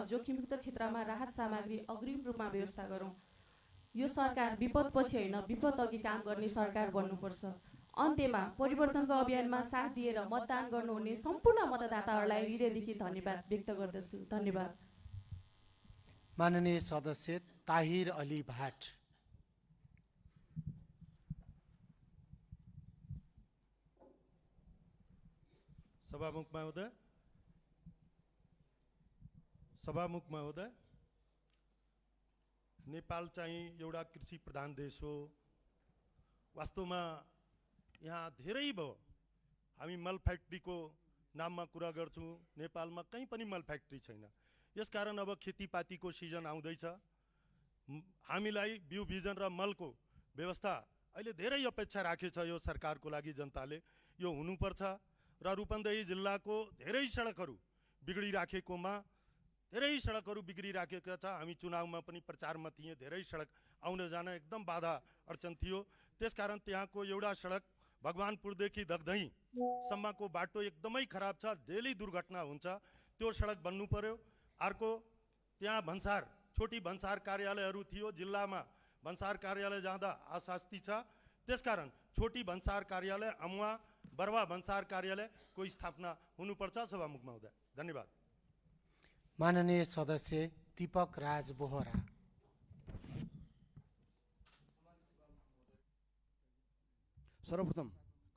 जोखिमयुक्त क्षेत्रमा राहत सामग्री अग्रिम रूपमा व्यवस्था गरौँ। यो सरकार विपदपछि होइन विपद अघि काम गर्ने सरकार बन्नुपर्छ। अन्त्यमा परिवर्तनको अभियानमा साथ दिएर मतदान गर्नुहुने सम्पूर्ण मतदाताहरूलाई हृदयदेखि धन्यवाद व्यक्त गर्दछु। धन्यवाद। माननीय सदस्य ताहिर अली भाट। सभामुख महोदय, नेपाल चाहिँ एउटा कृषि प्रधान देश हो। वास्तवमा यहाँ धेरै भयो। हामी मल फ्याक्ट्रीको नाममा कुरा गर्छौँ, नेपालमा कहीँ पनि मल फ्याक्ट्री छैन। यसकारण अब खेतीपातीको सिजन आउँदैछ। हामीलाई बिउ बिजन र मलको व्यवस्था अहिले धेरै अपेक्षा राखेछ यो सरकारको लागि। जनताले यो हुनुपर्छ र रूपन्देही जिल्लाको धेरै सडकहरू बिग्रिराखेकोमा धेरै सडकहरू बिग्रिराखेका छ। हामी चुनावमा पनि प्रचारमा थिए, धेरै सडक आउन जान एकदम बाधा अडचन थियो। त्यसकारण त्यहाँको एउटा सडक भगवानपुरदेखि दगधहीसम्मको बाटो एकदमै खराब छ, डेली दुर्घटना हुन्छ। त्यो सडक बन्नु पर्यो। अर्को त्यहाँ भन्सार, छोटी भन्सार कार्यालयहरू थियो। जिल्लामा भन्सार कार्यालय जाँदा आशास्ति छ। त्यसकारण छोटी भन्सार कार्यालय, अमुवा बरवा भन्सार कार्यालयको स्थापना हुनुपर्छ। सभामुख महोदय, धन्यवाद। माननीय सदस्य दीपक राज बोहरा। सर्वप्रथम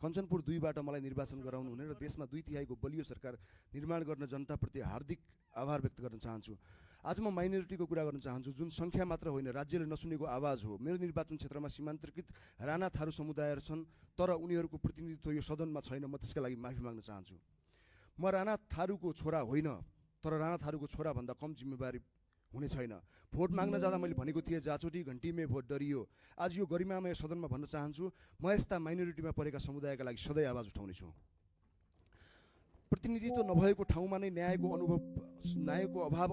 कञ्चनपुर 2बाट मलाई निर्वाचन गराउनु हुने र देशमा 2/3 बलियो सरकार निर्माण गर्न जनताप्रति हार्दिक आभार व्यक्त गर्न चाहन्छु। आज म माइनोरिटीको कुरा गर्न चाहन्छु, जुन सङ्ख्या मात्र होइन, राज्यले नसुनेको आवाज हो। मेरो निर्वाचन क्षेत्रमा सीमान्तकृत राणा थारू समुदायहरू छन्, तर उनीहरूको प्रतिनिधित्व यो सदनमा छैन। म त्यसका लागि माफी माग्न चाहन्छु। म राणा थारूको छोरा होइन, तर राणा थारूको छोराभन्दा कम जिम्मेवारी हुने छैन। भोट माग्न जाँदा मैले भनेको थिएँ, जाचोटी घन्टीमै भोट डरियो। आज यो गरिमामय सदनमा भन्न चाहन्छु, म यस्ता माइनोरिटीमा परेका समुदायका लागि सधैँ आवाज उठाउनेछु। प्रतिनिधित्व नभएको ठाउँमा नै न्यायको अभाव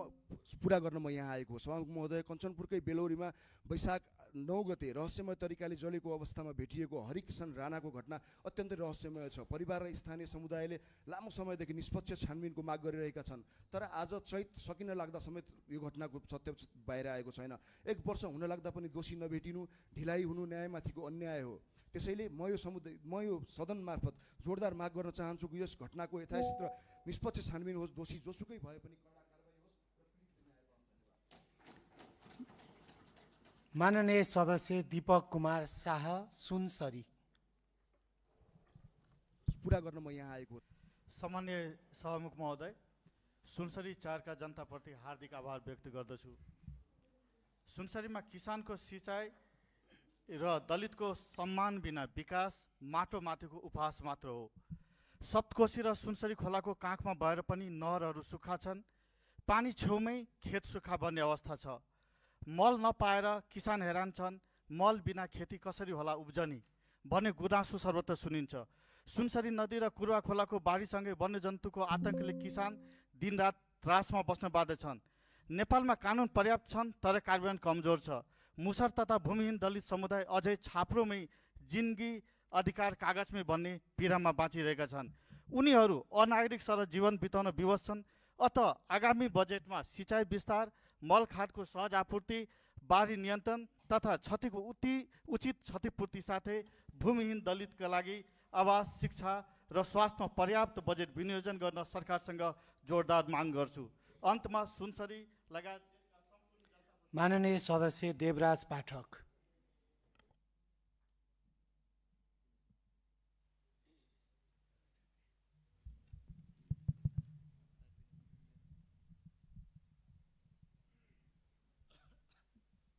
पुरा गर्न म यहाँ आएको हो। सभामुख महोदय, कञ्चनपुरकै बेलौरीमा वैशाख 9 गते रहस्यमय तरिकाले जलेको अवस्थामा भेटिएको हरिकिशन राणाको घटना अत्यन्तै रहस्यमय छ। परिवार र स्थानीय समुदायले लामो समयदेखि निष्पक्ष छानबिनको माग गरिरहेका छन्, तर आज चैत सकिन लाग्दा समेत यो घटनाको सत्य बाहिर आएको छैन। 1 वर्ष हुन लाग्दा पनि दोषी नभेटिनु, ढिलाइ हुनु न्यायमाथिको अन्याय हो। त्यसैले म यो सदन मार्फत जोरदार माग गर्न चाहन्छु कि यस घटनाको यथास्थित र निष्पक्ष छानबिन होस्, दोषी जोसुकै भए पनि कडा कारबाही होस्। माननीय सदस्य दीपक कुमार शाह सुनसरी। पुरा गर्न म यहाँ आएको। सम्माननीय सभामुख महोदय, सुनसरी 4 का जनताप्रति हार्दिक आभार व्यक्त गर्दछु। सुनसरीमा किसानको सिँचाइ र दलितको सम्मान बिना विकास माटो माथिको उपहास मात्र हो। सप्तकोशी र सुनसरी खोलाको काखमा भएर पनि नहरहरू सुक्खा छन्। पानी छेउमै खेत सुक्खा बन्ने अवस्था छ। मल नपाएर किसान हैरान छन्। मल बिना खेती कसरी होला उब्जनी भन्ने गुनासो सर्वत्र सुनिन्छ। सुनसरी नदी र कुरुवा खोलाको बाढीसँगै वन्यजन्तुको आतङ्कले किसान दिनरात त्रासमा बस्न बाध्य छन्। नेपालमा कानुन पर्याप्त छन्, तर कार्यान्वयन कमजोर छ। मुसर तथा भूमिहीन दलित समुदाय अझै छाप्रोमै जिन्दगी अधिकार कागजमै भन्ने पीडामा बाँचिरहेका छन्। उनीहरू अनागरिक सर जीवन बिताउन विवश छन्। अत आगामी बजेटमा सिँचाइ विस्तार, मल खादको सहज आपूर्ति, बाढी नियन्त्रण तथा क्षतिको उचित क्षतिपूर्ति साथै भूमिहीन दलितका लागि आवास, शिक्षा र स्वास्थ्यमा पर्याप्त बजेट विनियोजन गर्न सरकारसँग जोरदार माग गर्छु। अन्तमा सुनसरी लगायत माननीय सदस्य देवराज पाठक।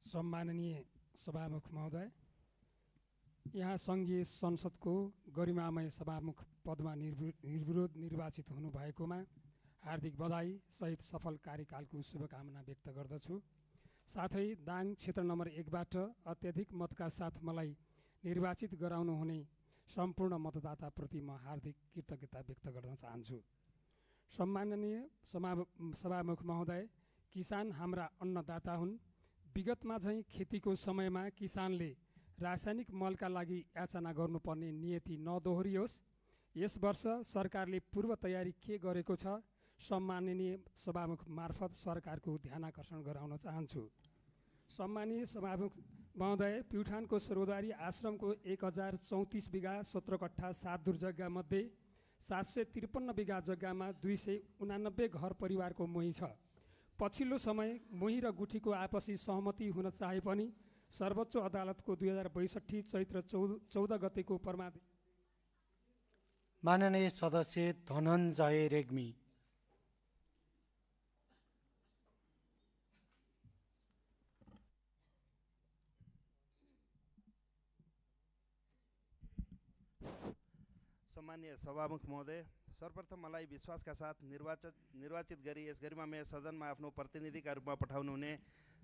सम्माननीय सभामुख महोदय, यहाँ सङ्घीय संसदको गरिमामय सभामुख पदमा निर्विरोध निर्वाचित हुनुभएकोमा हार्दिक बधाई सहित सफल कार्यकालको शुभकामना व्यक्त गर्दछु। साथै दाङ क्षेत्र नम्बर 1बाट अत्याधिक मतका साथ मलाई निर्वाचित गराउनुहुने सम्पूर्ण मतदाताप्रति म हार्दिक कृतज्ञता व्यक्त गर्न चाहन्छु। सम्माननीय सभामुख महोदय, किसान हाम्रा अन्नदाता हुन्। विगतमा झैँ खेतीको समयमा किसानले रासायनिक मलका लागि याचना गर्नुपर्ने नियति नदोहोरियोस्। यस वर्ष सरकारले पूर्व तयारी के गरेको छ, सम्माननीय सभामुख मार्फत सरकारको ध्यान आकर्षण गराउन चाहन्छु। सम्मानीय सभामुख महोदय, प्युठानको सर्वोदरी आश्रमको 1034 बिघा 17 कट्ठा 7 दूर जग्गामध्ये 753 बिघा जग्गामा 289 घर परिवारको मोही छ। पछिल्लो समय मोही र गुठीको आपसी सहमति हुन चाहे पनि सर्वोच्च अदालतको 2062 चैत्र 14 गतेको परमादेश माननीय सदस्य धनञ्जय रेग्मी। सम्मानीय सभामुख महोदय, सर्वप्रथम मलाई विश्वासका साथ निर्वाचित गरी यस गरिमामय सदनमा आफ्नो प्रतिनिधिका रूपमा पठाउनु हुने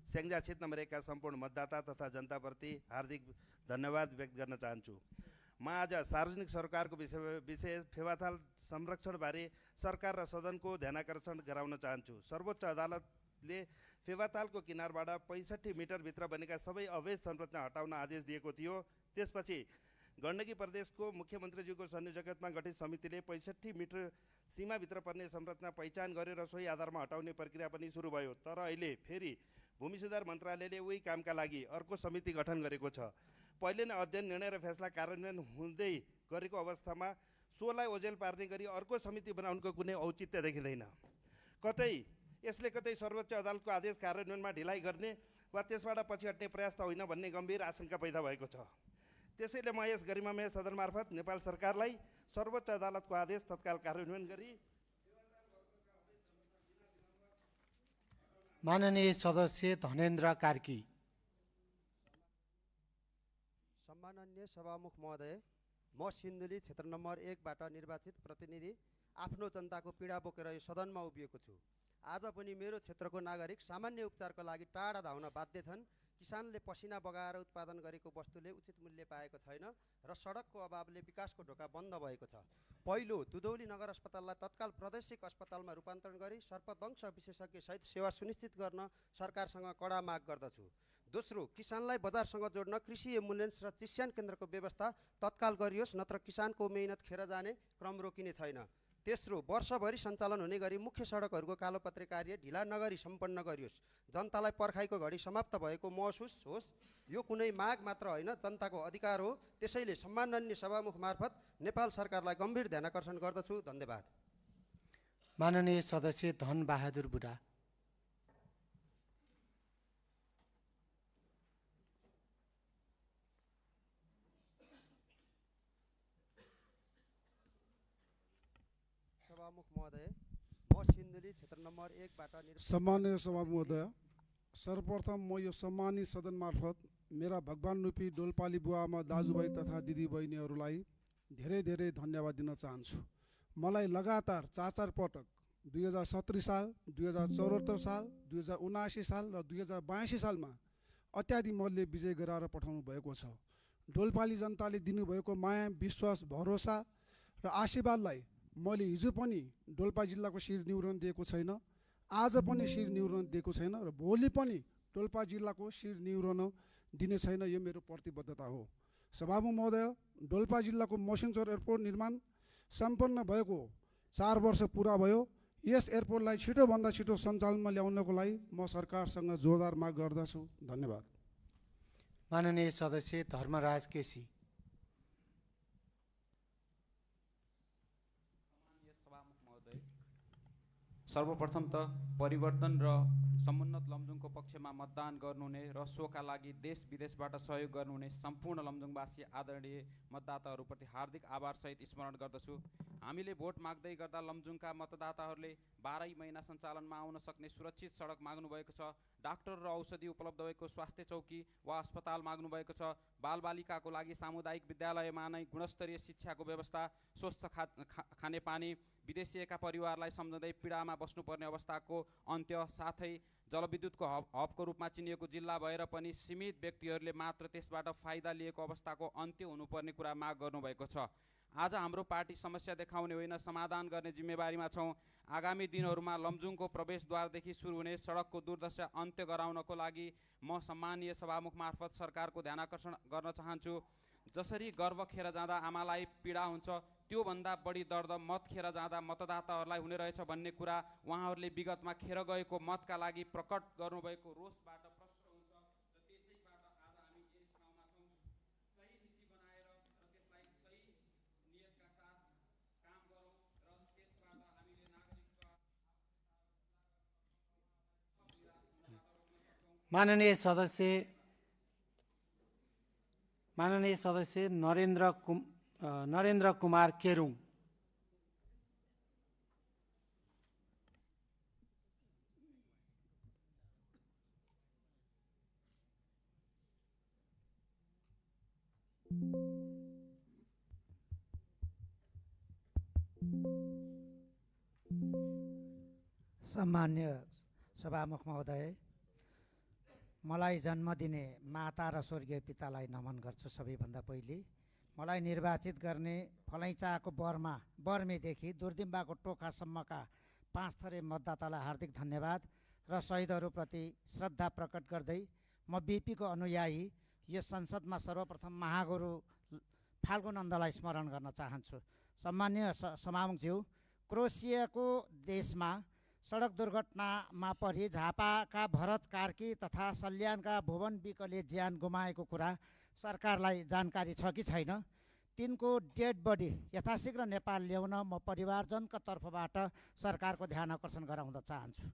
स्याङ्जा क्षेत्र नम्बर 1 का सम्पूर्ण मतदाता तथा जनताप्रति हार्दिक धन्यवाद व्यक्त गर्न चाहन्छु। म आज सार्वजनिक सरकारको विषय फेवाताल संरक्षणबारे सरकार र सदनको ध्यानाकर्षण गराउन चाहन्छु। सर्वोच्च अदालतले फेवातालको किनारबाट 65 मिटरभित्र बनेका सबै अवैध संरचना हटाउन आदेश दिएको थियो। त्यसपछि गण्डकी प्रदेशको मुख्यमन्त्रीज्यूको संयोजकत्वमा गठित समितिले 65 मिटर सीमाभित्र पर्ने संरचना पहिचान गरेर सोही आधारमा हटाउने प्रक्रिया पनि सुरु भयो। तर अहिले फेरि भूमि सुधार मन्त्रालयले उही कामका लागि अर्को समिति गठन गरेको छ। पहिले नै अध्ययन, निर्णय र फैसला कार्यान्वयन हुँदै गरेको अवस्थामा सोलाई ओझेल पार्ने गरी अर्को समिति बनाउनुको कुनै औचित्य देखिँदैन। यसले कतै सर्वोच्च अदालतको आदेश कार्यान्वयनमा ढिलाइ गर्ने वा त्यसबाट पछि हट्ने प्रयास त होइन भन्ने गम्भीर आशंका पैदा भएको छ। त्यसैले म यस गरिमामय सदन मार्फत नेपाल सरकारलाई सर्वोच्च अदालतको आदेश तत्काल कार्यान्वयन गरी माननीय सदस्य धनेन्द्र कार्की। सम्माननीय सभामुख महोदय, म सिन्धुली क्षेत्र नम्बर 1 बाट निर्वाचित प्रतिनिधि आफ्नो जनताको पीडा बोकेर यो सदनमा उभिएको छु। आज पनि मेरो क्षेत्रको नागरिक सामान्य उपचारको लागि टाढा धाउन बाध्य छन्। किसानले पसिना बगाएर उत्पादन गरेको वस्तुले उचित मूल्य पाएको छैन र सडकको अभावले विकासको ढोका बन्द भएको छ। पहिलो, दुधौली नगर अस्पताललाई तत्काल प्रादेशिक अस्पतालमा रूपान्तरण गरी सर्पदंश विशेषज्ञ सहित सेवा सुनिश्चित गर्न सरकारसँग कडा माग गर्दछु। दोस्रो, किसानलाई बजारसँग जोड्न कृषि एम्बुलेन्स र चिस्यान केन्द्रको व्यवस्था तत्काल गरियोस्, नत्र किसानको मेहनत खेर जाने क्रम रोकिने छैन। तेस्रो, वर्षभरि सञ्चालन हुने गरी मुख्य सडकहरूको कालोपत्री कार्य ढिला नगरी सम्पन्न गरियोस्। जनतालाई पर्खाइको घडी समाप्त भएको महसुस होस्। यो कुनै माग मात्र होइन, जनताको अधिकार हो। त्यसैले सम्माननीय सभामुख मार्फत नेपाल सरकारलाई गम्भीर ध्यानाकर्षण गर्दछु। धन्यवाद। माननीय सदस्य धन बहादुर बुढा। सभामुख महोदय, म सिन्धुली क्षेत्र नम्बर 1 बाट सम्माननीय सभामुख महोदय, सर्वप्रथम म यो सम्मानित सदन मार्फत मेरा भगवान रूपी डोलपाली बुवामा दाजुभाइ तथा दिदी बहिनीहरूलाई धेरै धेरै धन्यवाद दिन चाहन्छु। मलाई लगातार 4 पटक 2070 साल, 2074 साल, 2079 साल र 2082 सालमा अत्याधिक मतले विजय गराएर पठाउनु भएको छ। डोलपाली जनताले दिनुभएको माया, विश्वास, भरोसा र आशीर्वादलाई मैले हिजो पनि डोल्पा जिल्लाको शिर निहुर्न दिएको छैन, आज पनि शिर निहुर्न दिएको छैन र भोलि पनि डोल्पा जिल्लाको शिर निहुर्न दिने छैन। यो मेरो प्रतिबद्धता हो। सभामुख महोदय, डोल्पा जिल्लाको मसिनचौर एयरपोर्ट निर्माण सम्पन्न भएको 4 वर्ष पुरा भयो। यस एयरपोर्टलाई छिटोभन्दा छिटो सञ्चालनमा ल्याउनको लागि म सरकारसँग जोरदार माग गर्दछु। धन्यवाद। माननीय सदस्य धर्मराज केसी। सर्वप्रथम त परिवर्तन र समुन्नत लमजुङको पक्षमा मतदान गर्नुहुने र सोका लागि देश विदेशबाट सहयोग गर्नुहुने सम्पूर्ण लमजुङवासी आदरणीय मतदाताहरूप्रति हार्दिक आभारसहित स्मरण गर्दछु। हामीले भोट माग्दै गर्दा लमजुङका मतदाताहरूले 12 महिना सञ्चालनमा आउन सक्ने सुरक्षित सडक माग्नुभएको छ, डाक्टर र औषधि उपलब्ध भएको स्वास्थ्य चौकी वा अस्पताल माग्नुभएको छ, बालबालिकाको लागि सामुदायिक विद्यालयमा नै गुणस्तरीय शिक्षाको व्यवस्था, स्वच्छ खानेपानी, विदेशिएका परिवारलाई सम्झँदै पीडामा बस्नुपर्ने अवस्थाको अन्त्य, साथै जलविद्युतको हबको रूपमा चिनिएको जिल्ला भएर पनि सीमित व्यक्तिहरूले मात्र त्यसबाट फाइदा लिएको अवस्थाको अन्त्य हुनुपर्ने कुरा माग गर्नुभएको छ। आज हाम्रो पार्टी समस्या देखाउने होइन, समाधान गर्ने जिम्मेवारीमा छौँ। आगामी दिनहरूमा लमजुङको प्रवेशद्वारदेखि सुरु हुने सडकको दुर्दशा अन्त्य गराउनको लागि म सम्मानीय सभामुख मार्फत सरकारको ध्यानाकर्षण गर्न चाहन्छु। जसरी गर्भ खेर जाँदा आमालाई पीडा हुन्छ, त्योभन्दा बढी दर्द मत खेर जाँदा मतदाताहरूलाई हुने रहेछ भन्ने कुरा उहाँहरूले विगतमा खेर गएको मतका लागि प्रकट गर्नुभएको रोषबाट प्रष्ट हुन्छ र त्यसैबाट आज हामी यस ठाउँमा छौँ। सही नीति बनाएर र त्यसलाई सही नियतका साथ काम गरौँ र त्यसबाट हामीले नागरिकका माननीय सदस्य नरेन्द्र कुमार केरुङ। सम्मान्य सभामुख महोदय, मलाई जन्म दिने माता र स्वर्गीय पितालाई नमन गर्छु। सबैभन्दा पहिले मलाई निर्वाचित गर्ने फलैचाको बर्मेदेखि दुर्दिम्बाको टोकासम्मका 5 थरे मतदातालाई हार्दिक धन्यवाद र शहीदहरूप्रति श्रद्धा प्रकट गर्दै म बिपीको अनुयायी यो संसदमा सर्वप्रथम महागुरु फाल्गु नन्दलाई स्मरण गर्न चाहन्छु। सम्मान्य सभामुखज्यू, क्रोएसियाको देशमा सडक दुर्घटनामा परि झापाका भरत कार्की तथा सल्यानका भुवन विकले ज्यान गुमाएको कुरा सरकारलाई जानकारी छ कि छैन? तिनको डेड बडी यथाशीघ्र नेपाल ल्याउन म परिवारजनका तर्फबाट सरकारको ध्यान आकर्षण गराउन चाहन्छु।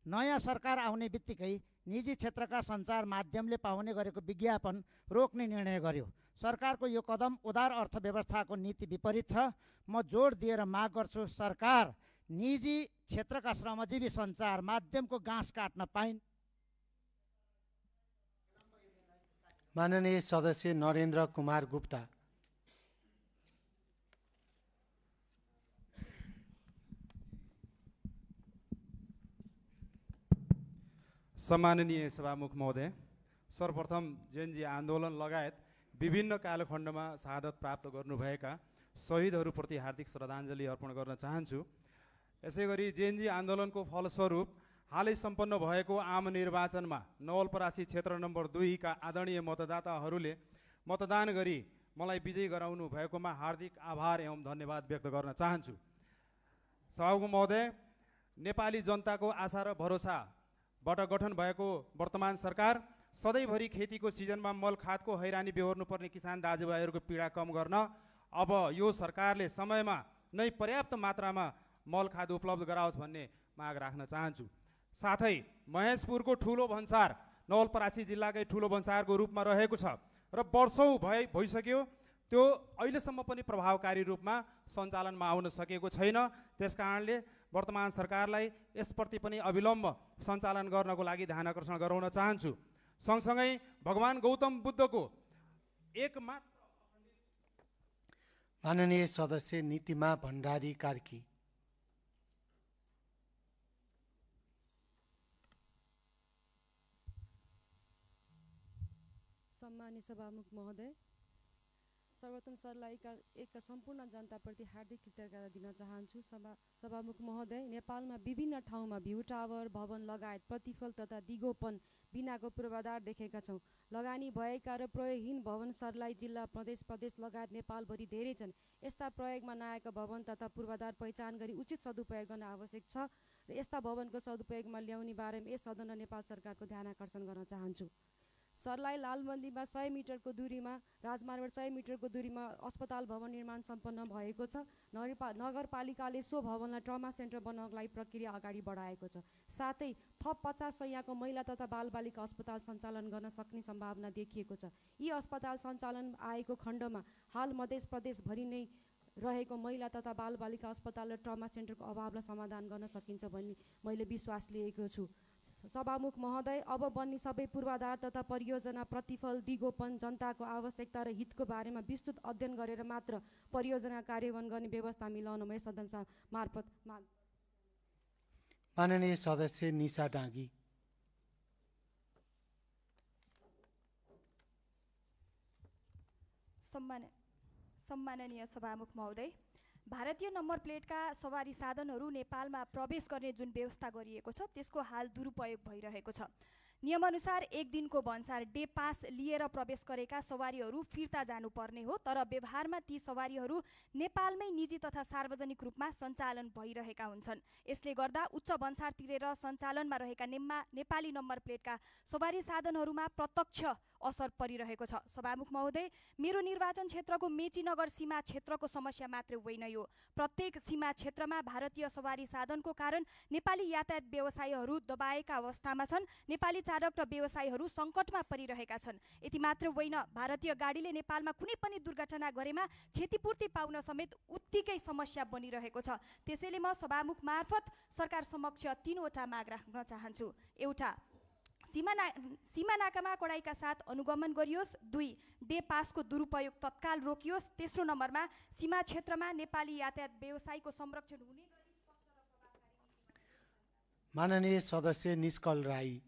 नयाँ सरकार आउने बित्तिकै निजी क्षेत्रका सञ्चार माध्यमले पाउने गरेको विज्ञापन रोक्ने निर्णय गर्यो। सरकारको यो कदम उदार अर्थव्यवस्थाको नीति विपरीत छ। म जोड दिएर माग गर्छु, सरकार निजी क्षेत्रका श्रमजीवी सञ्चार माध्यमको गाँस काट्न पाइन्। माननीय सदस्य नरेन्द्र कुमार गुप्ता। सम्माननीय सभामुख महोदय, सर्वप्रथम जेएनजी आन्दोलन लगायत विभिन्न कालखण्डमा शहादत प्राप्त गर्नुभएका शहीदहरूप्रति हार्दिक श्रद्धाञ्जली अर्पण गर्न चाहन्छु। यसैगरी जेएनजी आन्दोलनको फलस्वरूप हालै सम्पन्न भएको आम निर्वाचनमा नवलपरासी क्षेत्र नम्बर 2 का आदरणीय मतदाताहरूले मतदान गरी मलाई विजयी गराउनु भएकोमा हार्दिक आभार एवं धन्यवाद व्यक्त गर्न चाहन्छु। सभामुख महोदय, नेपाली जनताको आशा र भरोसाबाट गठन भएको वर्तमान सरकार सधैँभरि खेतीको सिजनमा मल खादको हैरानी बेहोर्नुपर्ने किसान दाजुभाइहरूको पीडा कम गर्न अब यो सरकारले समयमा नै पर्याप्त मात्रामा मल खाद उपलब्ध गराओस् भन्ने माग राख्न चाहन्छु। साथै महेशपुरको ठुलो भन्सार नवलपरासी जिल्लाकै ठुलो भन्सारको रूपमा रहेको छ र वर्षौँ भइसक्यो, त्यो अहिलेसम्म पनि प्रभावकारी रूपमा सञ्चालनमा आउन सकेको छैन। त्यसकारणले वर्तमान सरकारलाई यसप्रति पनि अविलम्ब सञ्चालन गर्नको लागि ध्यान आकर्षण गराउन चाहन्छु। सँगसँगै भगवान गौतम बुद्धको एकमात्र माननीय सदस्य नीतिमा भण्डारी कार्की। सम्मान्य सभामुख महोदय, सर्वप्रथम सरलाई एक सम्पूर्ण जनताप्रति हार्दिक कृतज्ञता दिन चाहन्छु। सभामुख महोदय, नेपालमा विभिन्न ठाउँमा भ्यू टावर, भवन लगायत प्रतिफल तथा दिगोपन बिनाको पूर्वाधार देखेका छौँ। लगानी भएका र प्रयोगहीन भवन सर्लाही जिल्ला प्रदेश लगायत नेपालभरि धेरै छन्। यस्ता प्रयोगमा नआएका भवन तथा पूर्वाधार पहिचान गरी उचित सदुपयोग गर्न आवश्यक छ र यस्ता भवनको सदुपयोगमा ल्याउने बारेमा यस सदन र नेपाल सरकारको ध्यान आकर्षण गर्न चाहन्छु। सर्लाही लालबन्दीमा 100 मिटरको दूरीमा, राजमार्गबाट 100 मिटरको दूरीमा अस्पताल भवन निर्माण सम्पन्न भएको छ। नगरपालिकाले सो भवनलाई ट्रमा सेन्टर बनाउनको लागि प्रक्रिया अगाडि बढाएको छ। साथै थप 50 शय्याको महिला तथा बालबालिका अस्पताल सञ्चालन गर्न सक्ने सम्भावना देखिएको छ। यी अस्पताल सञ्चालन आएको खण्डमा हाल मध्य प्रदेशभरि नै रहेको महिला तथा बालबालिका अस्पताल र ट्रमा सेन्टरको अभावलाई समाधान गर्न सकिन्छ भन्ने मैले विश्वास लिएको छु। सभामुख महोदय, अब बन्ने सबै पूर्वाधार तथा परियोजना प्रतिफल, दिगोपन, जनताको आवश्यकता र हितको बारेमा विस्तृत अध्ययन गरेर मात्र परियोजना कार्यान्वयन गर्ने व्यवस्था मिलाउन म सदन मार्फत माग। माननीय सदस्य निशा डाँगी। सम्माननीय सभामुख महोदय, भारतीय नम्बर प्लेटका सवारी साधनहरू नेपालमा प्रवेश गर्ने जुन व्यवस्था गरिएको छ त्यसको हाल दुरुपयोग भइरहेको छ। नियमअनुसार 1 दिनको भन्सार डे पास लिएर प्रवेश गरेका सवारीहरू फिर्ता जानुपर्ने हो, तर व्यवहारमा ती सवारीहरू नेपालमै निजी तथा सार्वजनिक रूपमा सञ्चालन भइरहेका हुन्छन्। यसले गर्दा उच्च भन्सार तिरेर सञ्चालनमा रहेका नेपाली नम्बर प्लेटका सवारी साधनहरूमा प्रत्यक्ष असर परिरहेको छ। सभामुख महोदय, मेरो निर्वाचन क्षेत्रको मेचीनगर सीमा क्षेत्रको समस्या मात्रै होइन यो। प्रत्येक सीमा क्षेत्रमा भारतीय सवारी साधनको कारण नेपाली यातायात व्यवसायीहरू दबाएका अवस्थामा छन्। नेपाली चालक र व्यवसायीहरू सङ्कटमा परिरहेका छन्। यति मात्र होइन, भारतीय गाडीले नेपालमा कुनै पनि दुर्घटना गरेमा क्षतिपूर्ति पाउन समेत उत्तिकै समस्या बनिरहेको छ। त्यसैले म सभामुख मार्फत सरकार समक्ष 3 वटा माग राख्न चाहन्छु। एउटा, सीमा नाकामा कडाइका साथ अनुगमन गरियोस्। 2, डे पासको दुरुपयोग तत्काल रोकियोस्। तेस्रो नम्बरमा सीमा क्षेत्रमा नेपाली यातायात व्यवसायको संरक्षण हुने गरी स्पष्ट र प्रभावकारी। माननीय सदस्य निष्कल राई।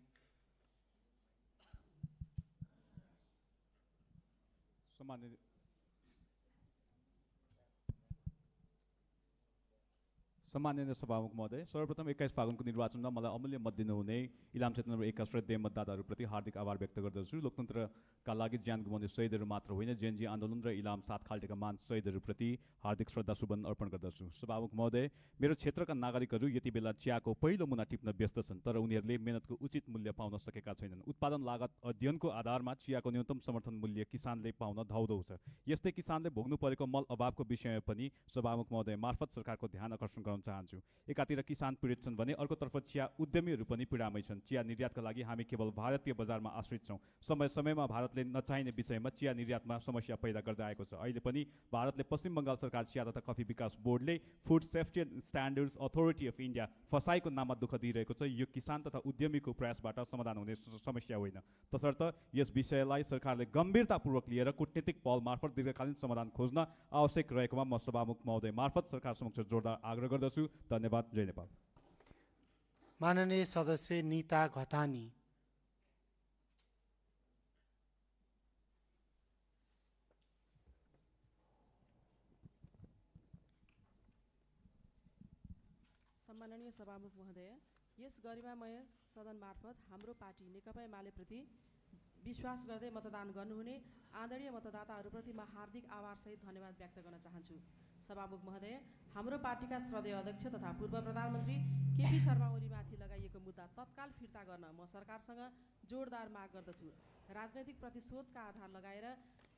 सम्माननीय सभामुख महोदय, सर्वप्रथम 21 फागुनको निर्वाचनमा मलाई अमूल्य मत दिनुहुने इलाम क्षेत्र नम्बर 1 का श्रद्धेय मतदाताहरूप्रति हार्दिक आभार व्यक्त गर्दछु। लोकतन्त्रका लागि ज्यान गुमाउने शहीदहरू मात्र होइन, जेएनजी आन्दोलन र इलाम 7 खाल्टेका महान शहीदहरूप्रति हार्दिक श्रद्धा सुमन अर्पण गर्दछु। सभामुख महोदय, मेरो क्षेत्रका नागरिकहरू यति बेला चियाको पहिलो मुना टिप्न व्यस्त छन्, तर उनीहरूले मेहनतको उचित मूल्य पाउन सकेका छैनन्। उत्पादन लागत अध्ययनको आधारमा चियाको न्यूनतम समर्थन मूल्य किसानले पाउन धौधौ छ। यस्तै किसानले भोग्नु परेको मल अभावको विषयमा पनि सभामुख महोदय मार्फत सरकारको ध्यान आकर्षण गराउन चाहन्छु। एकातिर किसान पीडित छन् भने अर्कोतर्फ चिया उद्यमीहरू पनि पीडामै छन्। चिया निर्यातका लागि हामी केवल भारतीय बजारमा आश्रित छौँ। समय समयमा भारतले नचाहिने विषयमा चिया निर्यातमा समस्या पैदा गर्दै आएको छ। अहिले पनि भारतले पश्चिम बङ्गाल सरकार चिया तथा कफी विकास बोर्डले food safety and standards authority of India फसाईको नाममा दुःख दिइरहेको छ। यो किसान तथा उद्यमीको प्रयासबाट समाधान हुने समस्या होइन। तसर्थ यस विषयलाई सरकारले गम्भीरतापूर्वक लिएर कूटनीतिक पहल मार्फत दीर्घकालीन समाधान खोज्न आवश्यक रहेकोमा म सभामुख महोदय मार्फत सरकार समक्ष जोरदार आग्रह गर्दछु। धन्यवाद। जय नेपाल। माननीय सदस्य नीता घतानी। सम्माननीय सभामुख महोदय, यस गरिमामय सदन मार्फत हाम्रो पार्टी नेकपा एमालेप्रति विश्वास गर्दै मतदान गर्नुहुने आदरणीय मतदाताहरूप्रति म हार्दिक आभारसहित धन्यवाद व्यक्त गर्न चाहन्छु। सभामुख महोदय, हाम्रो पार्टीका श्रद्धेय अध्यक्ष तथा पूर्व प्रधानमन्त्री केपी शर्मा ओलीमाथि लगाइएको मुद्दा तत्काल फिर्ता गर्न म सरकारसँग जोरदार माग गर्दछु। राजनैतिक प्रतिशोधका आधार लगाएर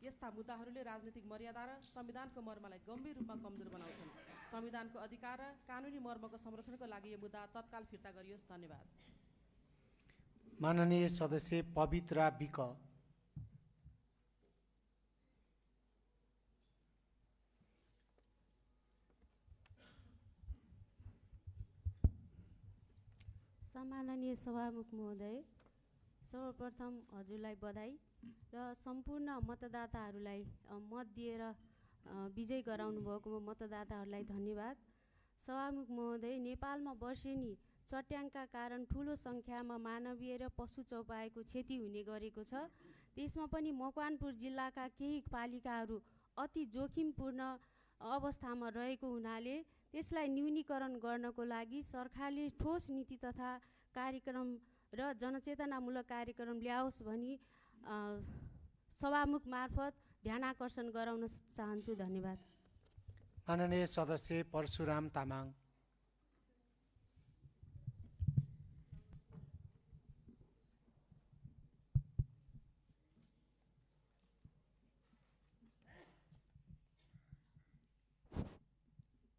यस्ता मुद्दाहरूले राजनीतिक मर्यादा र संविधानको मर्मलाई गम्भीर रूपमा कमजोर बनाउँछन्। संविधानको अधिकार र कानुनी मर्मको संरक्षणको लागि यो मुद्दा तत्काल फिर्ता गरियोस्। धन्यवाद। माननीय सदस्य पवित्रा विक। सम्माननीय सभामुख महोदय, सर्वप्रथम हजुरलाई बधाई र सम्पूर्ण मतदाताहरूलाई मत दिएर विजय गराउनु भएको मतदाताहरूलाई धन्यवाद। सभामुख महोदय, नेपालमा वर्षेनी चट्याङका कारण ठुलो सङ्ख्यामा मानवीय र पशु चौपाएको क्षति हुने गरेको छ। त्यसमा पनि मकवानपुर जिल्लाका केही पालिकाहरू अति जोखिमपूर्ण अवस्थामा रहेको हुनाले त्यसलाई न्यूनीकरण गर्नको लागि सरकारले ठोस नीति तथा कार्यक्रम र जनचेतनामूलक कार्यक्रम ल्याओस् भनी सभामुख मार्फत ध्यान आकर्षण गराउन चाहन्छु। धन्यवाद। माननीय सदस्य परशुराम तामाङ।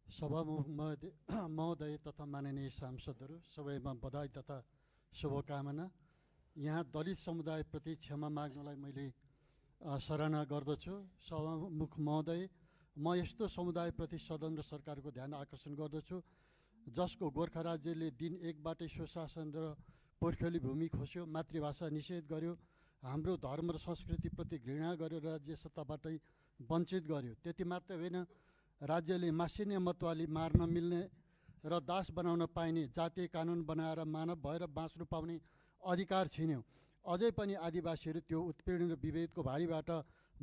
सभामुख महोदय तथा माननीय सांसदहरू सबैमा बधाई तथा शुभकामना। यहाँ दलित समुदायप्रति क्षमा माग्नलाई मैले सराहना गर्दछु। सभामुख महोदय, म यस्तो समुदायप्रति सदन र सरकारको ध्यान आकर्षण गर्दछु जसको गोर्खा राज्यले दिन एकबाटै स्वशासन र पोर्खेली भूमि खोस्यो, मातृभाषा निषेध गर्यो, हाम्रो धर्म र संस्कृतिप्रति घृणा गर्यो, राज्य सत्ताबाटै वञ्चित गर्यो। त्यति मात्र होइन, राज्यले मासिने मतवाली मार्न मिल्ने र दास बनाउन पाइने जातीय कानुन बनाएर मानव भएर बाँच्नु पाउने अधिकार छिन्यो। अझै पनि आदिवासीहरू त्यो उत्पीडन र विभेदको भारीबाट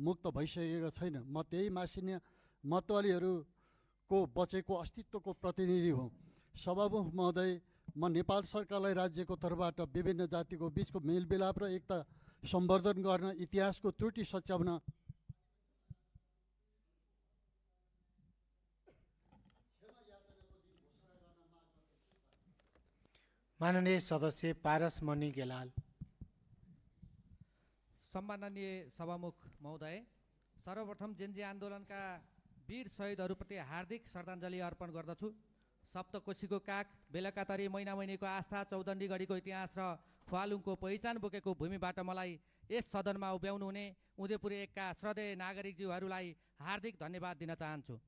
मुक्त भइसकेका छैन। म त्यही मासिने मतवालीहरूको बचेको अस्तित्वको प्रतिनिधि हुँ। सभामुख महोदय, म नेपाल सरकारलाई राज्यको तर्फबाट विभिन्न जातिको बिचको मेलमिलाप र एकता सम्वर्धन गर्न इतिहासको त्रुटि सच्याउन माननीय सदस्य पारस मणि गेलाल। सम्माननीय सभामुख महोदय, सर्वप्रथम जेन्जी आन्दोलनका वीर शहीदहरूप्रति हार्दिक श्रद्धाञ्जली अर्पण गर्दछु। सप्तकोशीको काग, बेलकातरी, मैनामैनीको आस्था, चौदण्डीगढीको इतिहास र फुवालुङको पहिचान बोकेको भूमिबाट मलाई यस सदनमा उभ्याउनु हुने उदयपुर एकका श्रद्धेय नागरिकज्यूहरूलाई हार्दिक धन्यवाद दिन चाहन्छु।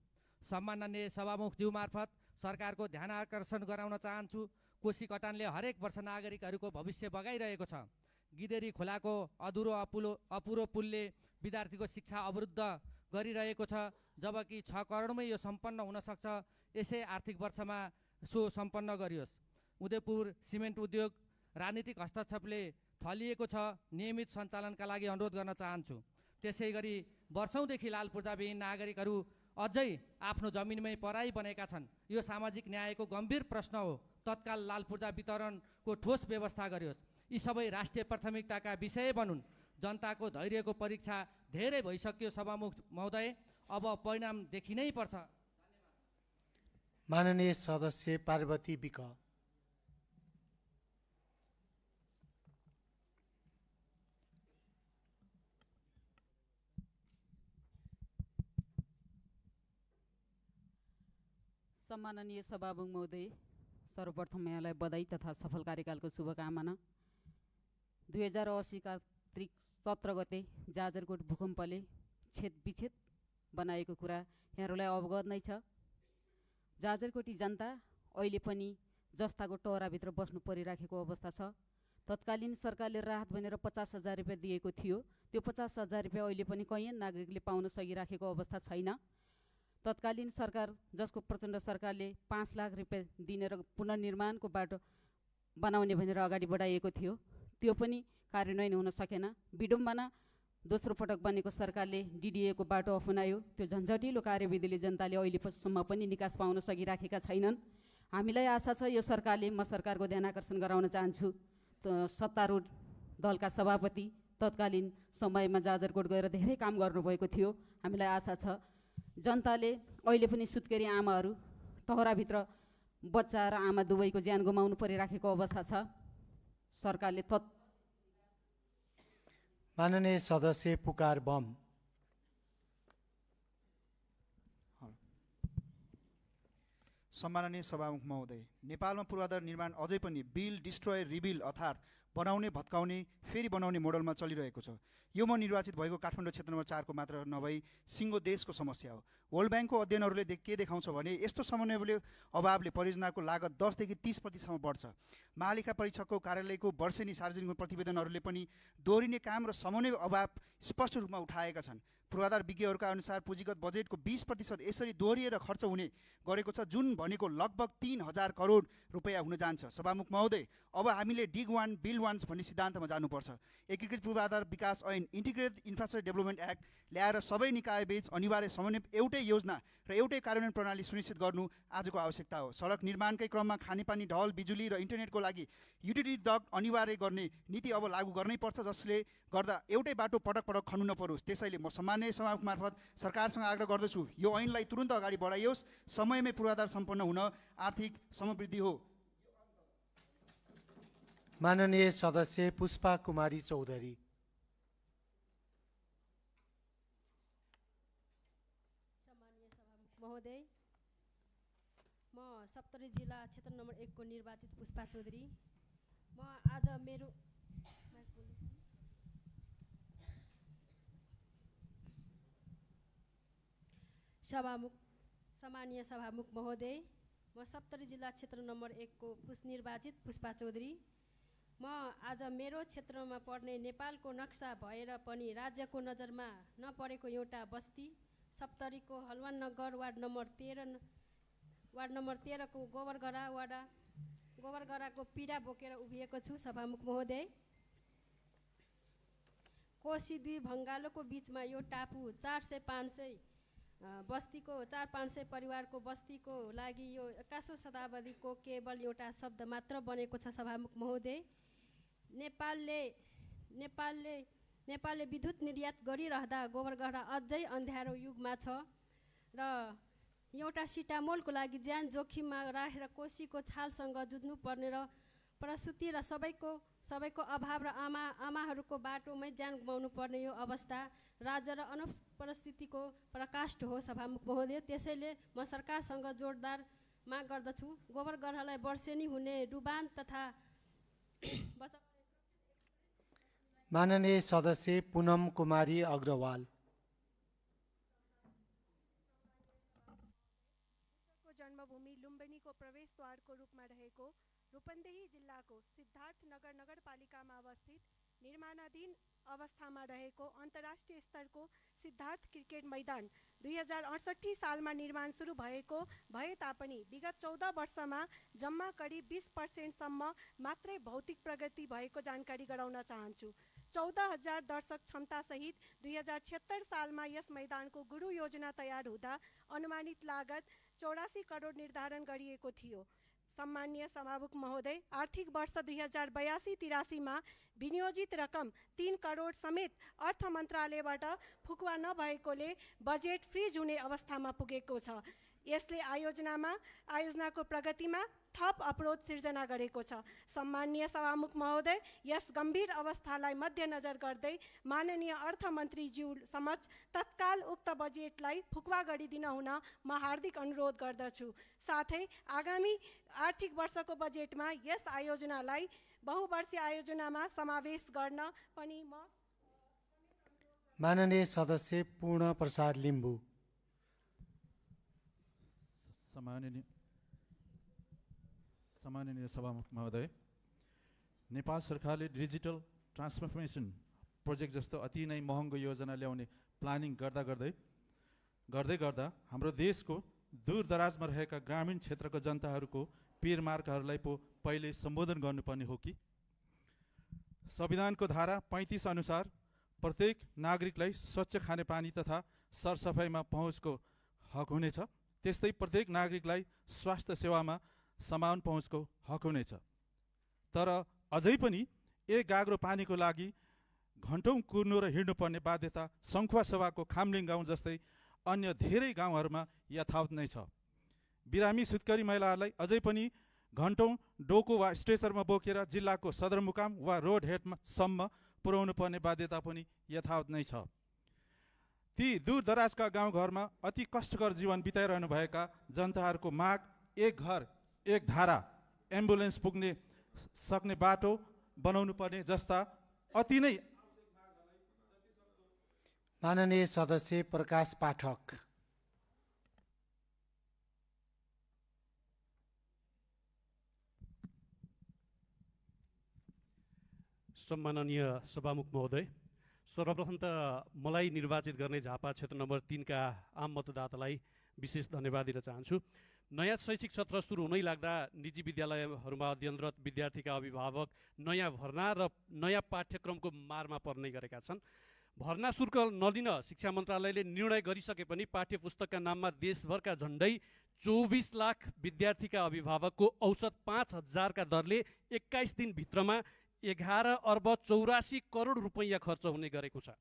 सम्माननीय सभामुखज्यू मार्फत सरकारको ध्यान आकर्षण गराउन चाहन्छु। कोशी कटानले हरेक वर्ष नागरिकहरूको भविष्य बगाइरहेको छ। गिदेरी खोलाको अपुरो पुलले विद्यार्थीको शिक्षा अवरुद्ध गरिरहेको छ, जबकि 6 करोडमै यो सम्पन्न हुन सक्छ। यसै आर्थिक वर्षमा सो सम्पन्न गरियोस्। उदयपुर सिमेन्ट उद्योग राजनीतिक हस्तक्षेपले थलिएको छ। नियमित सञ्चालनका लागि अनुरोध गर्न चाहन्छु। त्यसै गरी वर्षौँदेखि लाल पूर्जाविहीन नागरिकहरू अझै आफ्नो जमिनमै पराई बनेका छन्। यो सामाजिक न्यायको गम्भीर प्रश्न हो। तत्काल लाल पूर्जा वितरणको ठोस व्यवस्था गरियोस्। यी सबै राष्ट्रिय प्राथमिकताका विषय बनुन्। जनताको धैर्यको परीक्षा धेरै भइसक्यो सभामुख महोदय, अब परिणाम देखिनै पर्छ। माननीय सदस्य पार्वती विक। सम्माननीय सभामुख महोदय, सर्वप्रथम यहाँलाई बधाई तथा सफल कार्यकालको शुभकामना। 2080 कार्तिक 17 गते जाजरकोट भूकम्पले छेदविच्छेद बनाएको कुरा यहाँहरूलाई अवगत नै छ। जाजरकोटी जनता अहिले पनि जस्ताको टहराभित्र बस्नु परिराखेको अवस्था छ। तत्कालीन सरकारले राहत भनेर 50,000 रुपियाँ दिएको थियो। त्यो 50,000 रुपियाँ अहिले पनि कैयन नागरिकले पाउन सकिराखेको अवस्था छैन। तत्कालीन सरकार, जसको प्रचण्ड सरकारले 5 लाख रुपियाँ दिने र पुनर्निर्माणको बाटो बनाउने भनेर अगाडि बढाइएको थियो, त्यो पनि कार्यान्वयन हुन सकेन। विडम्बना, दोस्रो पटक बनेको सरकारले डिडिएको बाटो अपनायो। त्यो झन्झटिलो कार्यविधिले जनताले अहिलेसम्म पनि निकास पाउन सकिराखेका छैनन्। हामीलाई आशा छ यो सरकारले, म सरकारको ध्यान आकर्षण गराउन चाहन्छु, सत्तारूढ दलका सभापति तत्कालीन समयमा जाजरकोट गएर धेरै काम गर्नुभएको थियो। हामीलाई आशा छ जनताले अहिले पनि सुत्केरी आमाहरू, टहराभित्र बच्चा र आमा दुवैको ज्यान गुमाउनु परिराखेको अवस्था छ। सरकारले माननीय सदस्य पुकार बम। सम्माननीय सभामुख महोदय, नेपालमा पूर्वाधार निर्माण अझै पनि बिल्ड, डिस्ट्रोय, रिबिल्ड अर्थात् बनाउने, भत्काउने, फेरि बनाउने मोडलमा चलिरहेको छ। यो म निर्वाचित भएको काठमाडौँ क्षेत्र नम्बर 4 को मात्र नभई सिङ्गो देशको समस्या हो। वर्ल्ड ब्याङ्कको अध्ययनहरूले के देखाउँछ भने यस्तो समन्वयले अभावले परियोजनाको लागत 10 देखि 30% बढ्छ। महालेखा परीक्षकको कार्यालयको वर्षेनी सार्वजनिक प्रतिवेदनहरूले पनि दोहोरिने काम र समन्वय अभाव स्पष्ट रूपमा उठाएका छन्। पूर्वाधार विज्ञहरूका अनुसार पुँजीगत बजेटको 20% यसरी दोहोरिएर खर्च हुने गरेको छ, जुन भनेको लगभग 3,000 करोड रुपियाँ हुन जान्छ। सभामुख महोदय, अब हामीले डिग वान बिल्ड वान्स भन्ने सिद्धान्तमा जानुपर्छ। एकीकृत पूर्वाधार विकास ऐन, इन्टिग्रेटेड इन्फ्रास्ट्रक्चर डेभलपमेन्ट एक्ट ल्याएर सबै निकायबीच अनिवार्य समन्वय, एउटै योजना र एउटै कार्यान्वयन प्रणाली सुनिश्चित गर्नु आजको आवश्यकता हो। सडक निर्माणकै क्रममा खानेपानी, ढल, बिजुली र इन्टरनेटको लागि युटिलिटी डक्ट अनिवार्य गर्ने नीति अब लागू गर्नै पर्छ, जसले गर्दा एउटै बाटो पटक पटक खन्नु नपरोस्। त्यसैले म सम्माननीय सभामुख मार्फत सरकारसँग आग्रह गर्दछु, यो ऐनलाई तुरुन्त अगाडि बढाइयोस्। समयमै पूर्वाधार सम्पन्न हुन आर्थिक समृद्धि हो। माननीय सदस्य पुष्पा कुमारी चौधरी। सम्माननीय सभामुख महोदय, म सप्तरी जिल्ला क्षेत्र नम्बर 1 को निर्वाचित पुष्पा चौधरी। म आज मेरो सम्माननीय सभामुख महोदय, म सप्तरी जिल्ला क्षेत्र नम्बर 1 को निर्वाचित पुष्पा चौधरी। म आज मेरो क्षेत्रमा पर्ने नेपालको नक्सा भएर पनि राज्यको नजरमा नपरेको एउटा बस्ती सप्तरीको हलवान नगर वार्ड नम्बर 13 को गोबरगराको पीडा बोकेर उभिएको छु। सभामुख महोदय, कोशी 2 भङ्गालोको बिचमा यो टापु 400-500 बस्तीको 400-500 परिवारको बस्तीको लागि यो 21औं शताब्दीको केवल एउटा शब्द मात्र बनेको छ। सभामुख महोदय, नेपालले विद्युत निर्यात गरिरहँदा गोबरगढा अझै अँध्यारो युगमा छ र एउटा सिटामोलको लागि ज्यान जोखिममा राखेर कोसीको छालसँग जुझ्नुपर्ने र प्रसुति र सबैको अभाव र आमाहरूको बाटोमै ज्यान गुमाउनु पर्ने यो अवस्था राज्य र अनुपस्थितिको प्रकाष्ठ हो। सभामुख महोदय, त्यसैले म सरकारसँग जोरदार माग गर्दछु, गोबरगढालाई वर्षेनी हुने डुबान तथा माननीय सदस्य पुनम कुमारी अग्रवाल। जन्मभूमि लुम्बिनीको प्रवेशद्वारको रूपमा रहेको रूपन्देही जिल्लाको सिद्धार्थनगर नगरपालिकामा अवस्थित निर्माणाधीन अवस्थामा रहेको अन्तर्राष्ट्रिय स्तरको सिद्धार्थ क्रिकेट मैदान 2068 सालमा निर्माण सुरु भए तापनि विगत 14 वर्षमा जम्मा करिब 20% सम्म मात्रै भौतिक प्रगति भएको जानकारी गराउन चाहन्छु। 14,000 दर्शक क्षमतासहित 2076 सालमा यस मैदानको गुरु योजना तयार हुँदा अनुमानित लागत 84 करोड निर्धारण गरिएको थियो। सम्माननीय सभामुख महोदय, आर्थिक वर्ष 2082-83 मा विनियोजित रकम 3 करोड समेत अर्थ मन्त्रालयबाट फुकुवा नभएकोले बजेट फ्रिज हुने अवस्थामा पुगेको छ। यसले आयोजनाको प्रगतिमा थप अवरोध सिर्जना गरेको छ। सम्माननीय सभामुख महोदय, यस गम्भीर अवस्थालाई मध्यनजर गर्दै माननीय अर्थमन्त्रीज्यू समक्ष तत्काल उक्त बजेटलाई फुकुवा गरिदिन हुन म हार्दिक अनुरोध गर्दछु। साथै आगामी आर्थिक वर्षको बजेटमा यस आयोजनालाई बहुवर्षीय आयोजनामा समावेश गर्न पनि म माननीय सदस्य पूर्ण प्रसाद लिम्बू। सम्माननीय सभामुख महोदय, नेपाल सरकारले डिजिटल ट्रान्सफर्मेसन प्रोजेक्ट जस्तो अति नै महँगो योजना ल्याउने प्लानिङ गर्दा हाम्रो देशको दूरदराजमा रहेका ग्रामीण क्षेत्रको जनताहरूको पीरमार्गहरूलाई पो पहिले सम्बोधन गर्नुपर्ने हो कि? संविधानको धारा 35 अनुसार प्रत्येक नागरिकलाई स्वच्छ खानेपानी तथा सरसफाइमा पहुँचको हक हुनेछ। त्यस्तै प्रत्येक नागरिकलाई स्वास्थ्य सेवामा समान पहुँचको हक हुनेछ। तर अझै पनि एक गाग्रो पानीको लागि घन्टौँ कुर्नु र हिँड्नुपर्ने बाध्यता सङ्खुवा सभाको खामलिङ गाउँ जस्तै अन्य धेरै गाउँहरूमा यथावत नै छ। बिरामी सुत्करी महिलाहरूलाई अझै पनि घन्टौँ डोको वा स्ट्रेचरमा बोकेर जिल्लाको सदरमुकाम वा रोड हेडसम्म पुर्याउनु पर्ने बाध्यता पनि यथावत नै छ। ती दूरदराजका गाउँघरमा अति कष्टकर जीवन बिताइरहनु भएका जनताहरूको माग एक घर एक धारा, एम्बुलेन्स पुग्ने सक्ने बाटो बनाउनु पर्ने जस्ता अति नै माननीय सदस्य प्रकाश पाठक। सम्माननीय सभामुख महोदय, सर्वप्रथम त मलाई निर्वाचित गर्ने झापा क्षेत्र नम्बर 3 का आम मतदातालाई विशेष धन्यवाद दिन चाहन्छु। नयाँ शैक्षिक सत्र सुरु हुनै लाग्दा निजी विद्यालयहरूमा अध्ययनरत विद्यार्थीका अभिभावक नयाँ भर्ना र नयाँ पाठ्यक्रमको मारमा पर्ने गरेका छन्। भर्ना शुल्क नलिन शिक्षा मन्त्रालयले निर्णय गरिसके पनि पाठ्यपुस्तकका नाममा देशभरका झन्डै 24 लाख विद्यार्थीका अभिभावकको औसत 5,000 का दरले 21 दिनभित्रमा 11 अर्ब 84 करोड रुपैयाँ खर्च हुने गरेको छ।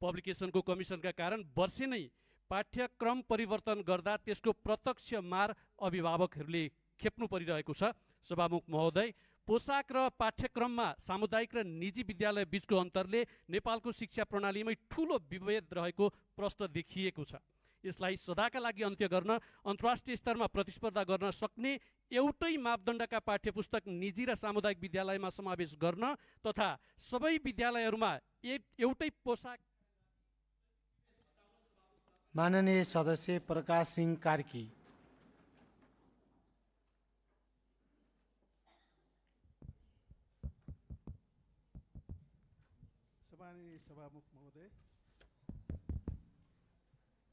पब्लिकेसनको कमिसनका कारण वर्षे नै पाठ्यक्रम परिवर्तन गर्दा त्यसको प्रत्यक्ष मार अभिभावकहरूले खेप्नु परिरहेको छ। सभामुख महोदय, पोसाक र पाठ्यक्रममा सामुदायिक र निजी विद्यालय बीचको अन्तरले नेपालको शिक्षा प्रणालीमै ठूलो विभेद रहेको प्रश्न देखिएको छ। यसलाई सदाका लागि अन्त्य गर्न अन्तर्राष्ट्रिय स्तरमा प्रतिस्पर्धा गर्न सक्ने एउटै मापदण्डका पाठ्यपुस्तक निजी र सामुदायिक विद्यालयमा समावेश गर्न तथा सबै विद्यालयहरूमा एउटै पोसाक। माननीय सदस्य प्रकाश सिंह कार्की। सम्माननीय सभामुख महोदय,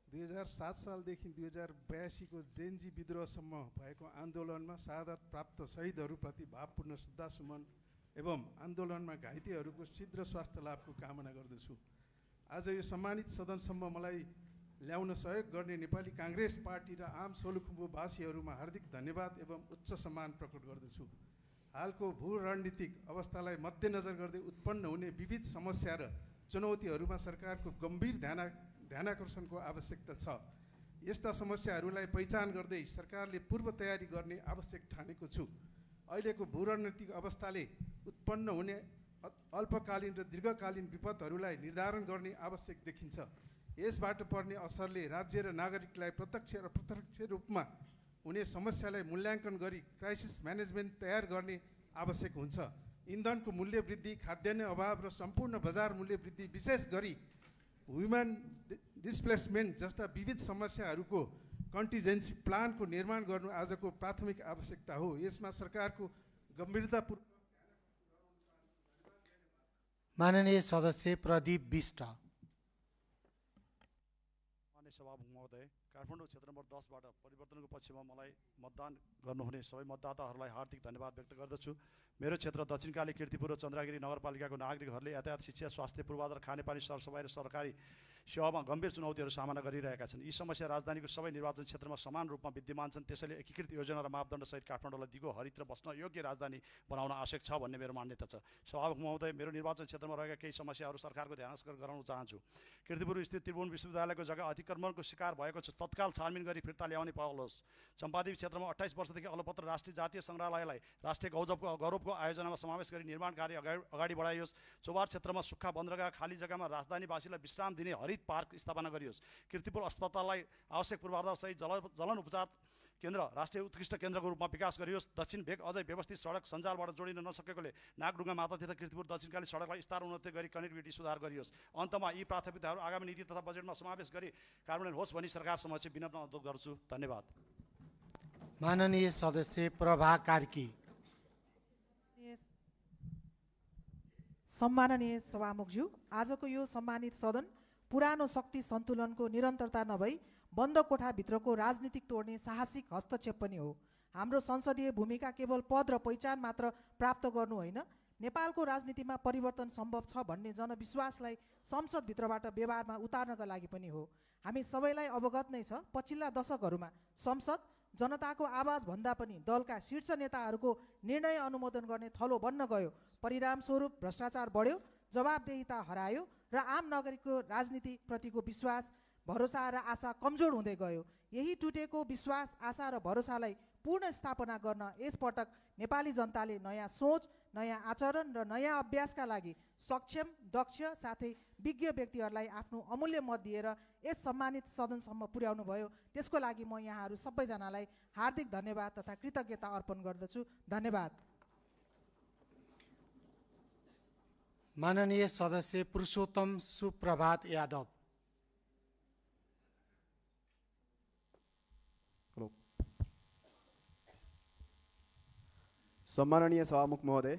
2007 सालदेखि 2082 को जेनजी विद्रोहसम्म भएको आन्दोलनमा शहादत प्राप्त शहीदहरूप्रति भावपूर्ण श्रद्धासुमन एवं आन्दोलनमा घाइतेहरूको शीघ्र स्वास्थ्य लाभको कामना गर्दछु। आज यो सम्मानित सदनसम्म मलाई ल्याउन सहयोग गर्ने नेपाली काङ्ग्रेस पार्टी र आम सोलुखुम्बुवासीहरूमा हार्दिक धन्यवाद एवं उच्च सम्मान प्रकट गर्दछु। हालको भू रणनीतिक अवस्थालाई मध्यनजर गर्दै उत्पन्न हुने विविध समस्या र चुनौतीहरूमा सरकारको गम्भीर ध्यानाकर्षणको आवश्यकता छ। यस्ता समस्याहरूलाई पहिचान गर्दै सरकारले पूर्व तयारी गर्ने आवश्यक ठानेको छु। अहिलेको भू रणनीतिक अवस्थाले उत्पन्न हुने अल्पकालीन र दीर्घकालीन विपदहरूलाई निर्धारण गर्ने आवश्यक देखिन्छ। यसबाट पर्ने असरले राज्य र नागरिकलाई प्रत्यक्ष र अप्रत्यक्ष रूपमा हुने समस्यालाई मूल्याङ्कन गरी क्राइसिस म्यानेजमेन्ट तयार गर्ने आवश्यक हुन्छ। इन्धनको मूल्य वृद्धि, खाद्यान्न अभाव र सम्पूर्ण बजार मूल्य वृद्धि, विशेष गरी ह्युमन डिस्प्लेसमेन्ट जस्ता विविध समस्याहरूको कन्टिजेन्सी प्लानको निर्माण गर्नु आजको प्राथमिक आवश्यकता हो। यसमा सरकारको गम्भीरतापूर्वक माननीय सदस्य प्रदीप बिष्ट। माननीय सभामुख महोदय, काठमाडौँ क्षेत्र नम्बर 10बाट परिवर्तनको पक्षमा मलाई मतदान गर्नुहुने सबै मतदाताहरूलाई हार्दिक धन्यवाद व्यक्त गर्दछु। मेरो क्षेत्र दक्षिणकाली, कीर्तिपुर र चन्द्रगिरी नगरपालिकाको नागरिकहरूले यातायात, शिक्षा, स्वास्थ्य, पूर्वाधार, खानेपानी, सरसफाइ र सरकारी सेवामा गम्भीर चुनौतीहरू सामना गरिरहेका छन्। यी समस्या राजधानीको सबै निर्वाचन क्षेत्रमा समान रूपमा विद्यमान छन्। त्यसैले एकीकृत योजना र मापदण्डसहित काठमाडौँलाई दिगो, हरित र बस्न योग्य राजधानी बनाउन आवश्यक छ भन्ने मेरो मान्यता छ। सभामुख महोदय, मेरो निर्वाचन क्षेत्रमा रहेका केही समस्याहरू सरकारको ध्यानस्कर गराउन चाहन्छु। कीर्तिपुर स्थित त्रिभुवन विश्वविद्यालयको जग्गा अतिक्रमणको शिकार भएको छ, तत्काल छानबिन गरी फिर्ता ल्याउने पहल होस्। चम्पादेवी क्षेत्रमा 28 वर्षदेखि अलपत्र राष्ट्रिय जातीय सङ्ग्रहालयलाई राष्ट्रिय गौरवको आयोजनामा समावेश गरी निर्माण कार्य अगाडि बढाइयोस्। चौबार क्षेत्रमा सुक्खा बन्दरगाह खाली जग्गामा राजधानीवासीलाई विश्राम दिने हरित पार्क स्थापना गरियोस्। कीर्तिपुर अस्पताललाई आवश्यक पूर्वाधारसहित जलन उपचार केन्द्र राष्ट्रिय उत्कृष्ट केन्द्रको रूपमा विकास गरियोस्। दक्षिण भेग अझै व्यवस्थित सडक सञ्जालबाट जोडिन नसकेकोले नागढुङ्गा मातातीर्थ कीर्तिपुर दक्षिणकाली सडकलाई स्तर उन्नति गरी कनेक्टिभिटी सुधार गरियोस्। अन्तमा यी प्राथमिकताहरू आगामी नीति तथा बजेटमा समावेश गरी कार्यान्वयन होस् भनी सरकार समक्ष विनम्र अनुरोध गर्छु। धन्यवाद। माननीय सदस्य प्रभा कार्की। सम्माननीय सभामुखज्यू, आजको यो सम्मानित सदन पुरानो शक्ति सन्तुलनको निरन्तरता नभई बन्द कोठाभित्रको राजनीतिक तोड्ने साहसिक हस्तक्षेप पनि हो। हाम्रो संसदीय भूमिका केवल पद र पहिचान मात्र प्राप्त गर्नु होइन, नेपालको राजनीतिमा परिवर्तन सम्भव छ भन्ने जनविश्वासलाई संसदभित्रबाट व्यवहारमा उतार्नका लागि पनि हो। हामी सबैलाई अवगत नै छ, पछिल्ला दशकहरूमा संसद जनताको आवाज भन्दा पनि दलका शीर्ष नेताहरूको निर्णय अनुमोदन गर्ने थलो बन्न गयो। परिणामस्वरूप भ्रष्टाचार बढ्यो, जवाबदेहिता हरायो र आम नागरिकको राजनीतिप्रतिको विश्वास, भरोसा र आशा कमजोर हुँदै गयो। यही टुटेको विश्वास, आशा र भरोसालाई पूर्ण स्थापना गर्न यसपटक नेपाली जनताले नयाँ सोच, नयाँ आचरण र नयाँ अभ्यासका लागि सक्षम, दक्ष साथै विज्ञ व्यक्तिहरूलाई आफ्नो अमूल्य मत दिएर यस सम्मानित सदनसम्म पुर्याउनु भयो। त्यसको लागि म यहाँहरू सबैजनालाई हार्दिक धन्यवाद तथा कृतज्ञता अर्पण गर्दछु। धन्यवाद। माननीय सदस्य पुरुषोत्तम सुप्रभात यादव। सम्माननीय सभामुख महोदय,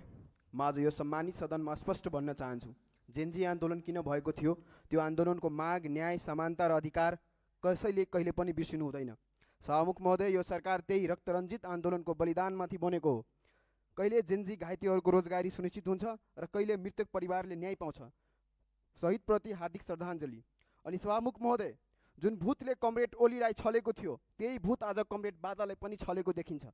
म आज यो सम्मानित सदनमा स्पष्ट भन्न चाहन्छु, जेनजी आन्दोलन किन भएको थियो, त्यो आन्दोलनको माग, न्याय, समानता र अधिकार कसैले कहिले पनि बिर्सिनु हुँदैन। सभामुख महोदय, यो सरकार त्यही रक्तरञ्जित आन्दोलनको बलिदानमाथि बनेको हो। कहिले जेनजी घाइतेहरूको रोजगारी सुनिश्चित हुन्छ र कहिले मृतक परिवारले न्याय पाउँछ। शहीदप्रति हार्दिक श्रद्धाञ्जली। अनि सभामुख महोदय, जुन भूतले कमरेड ओलीलाई छलेको थियो, त्यही भूत आज कमरेड बादालाई पनि छलेको देखिन्छ।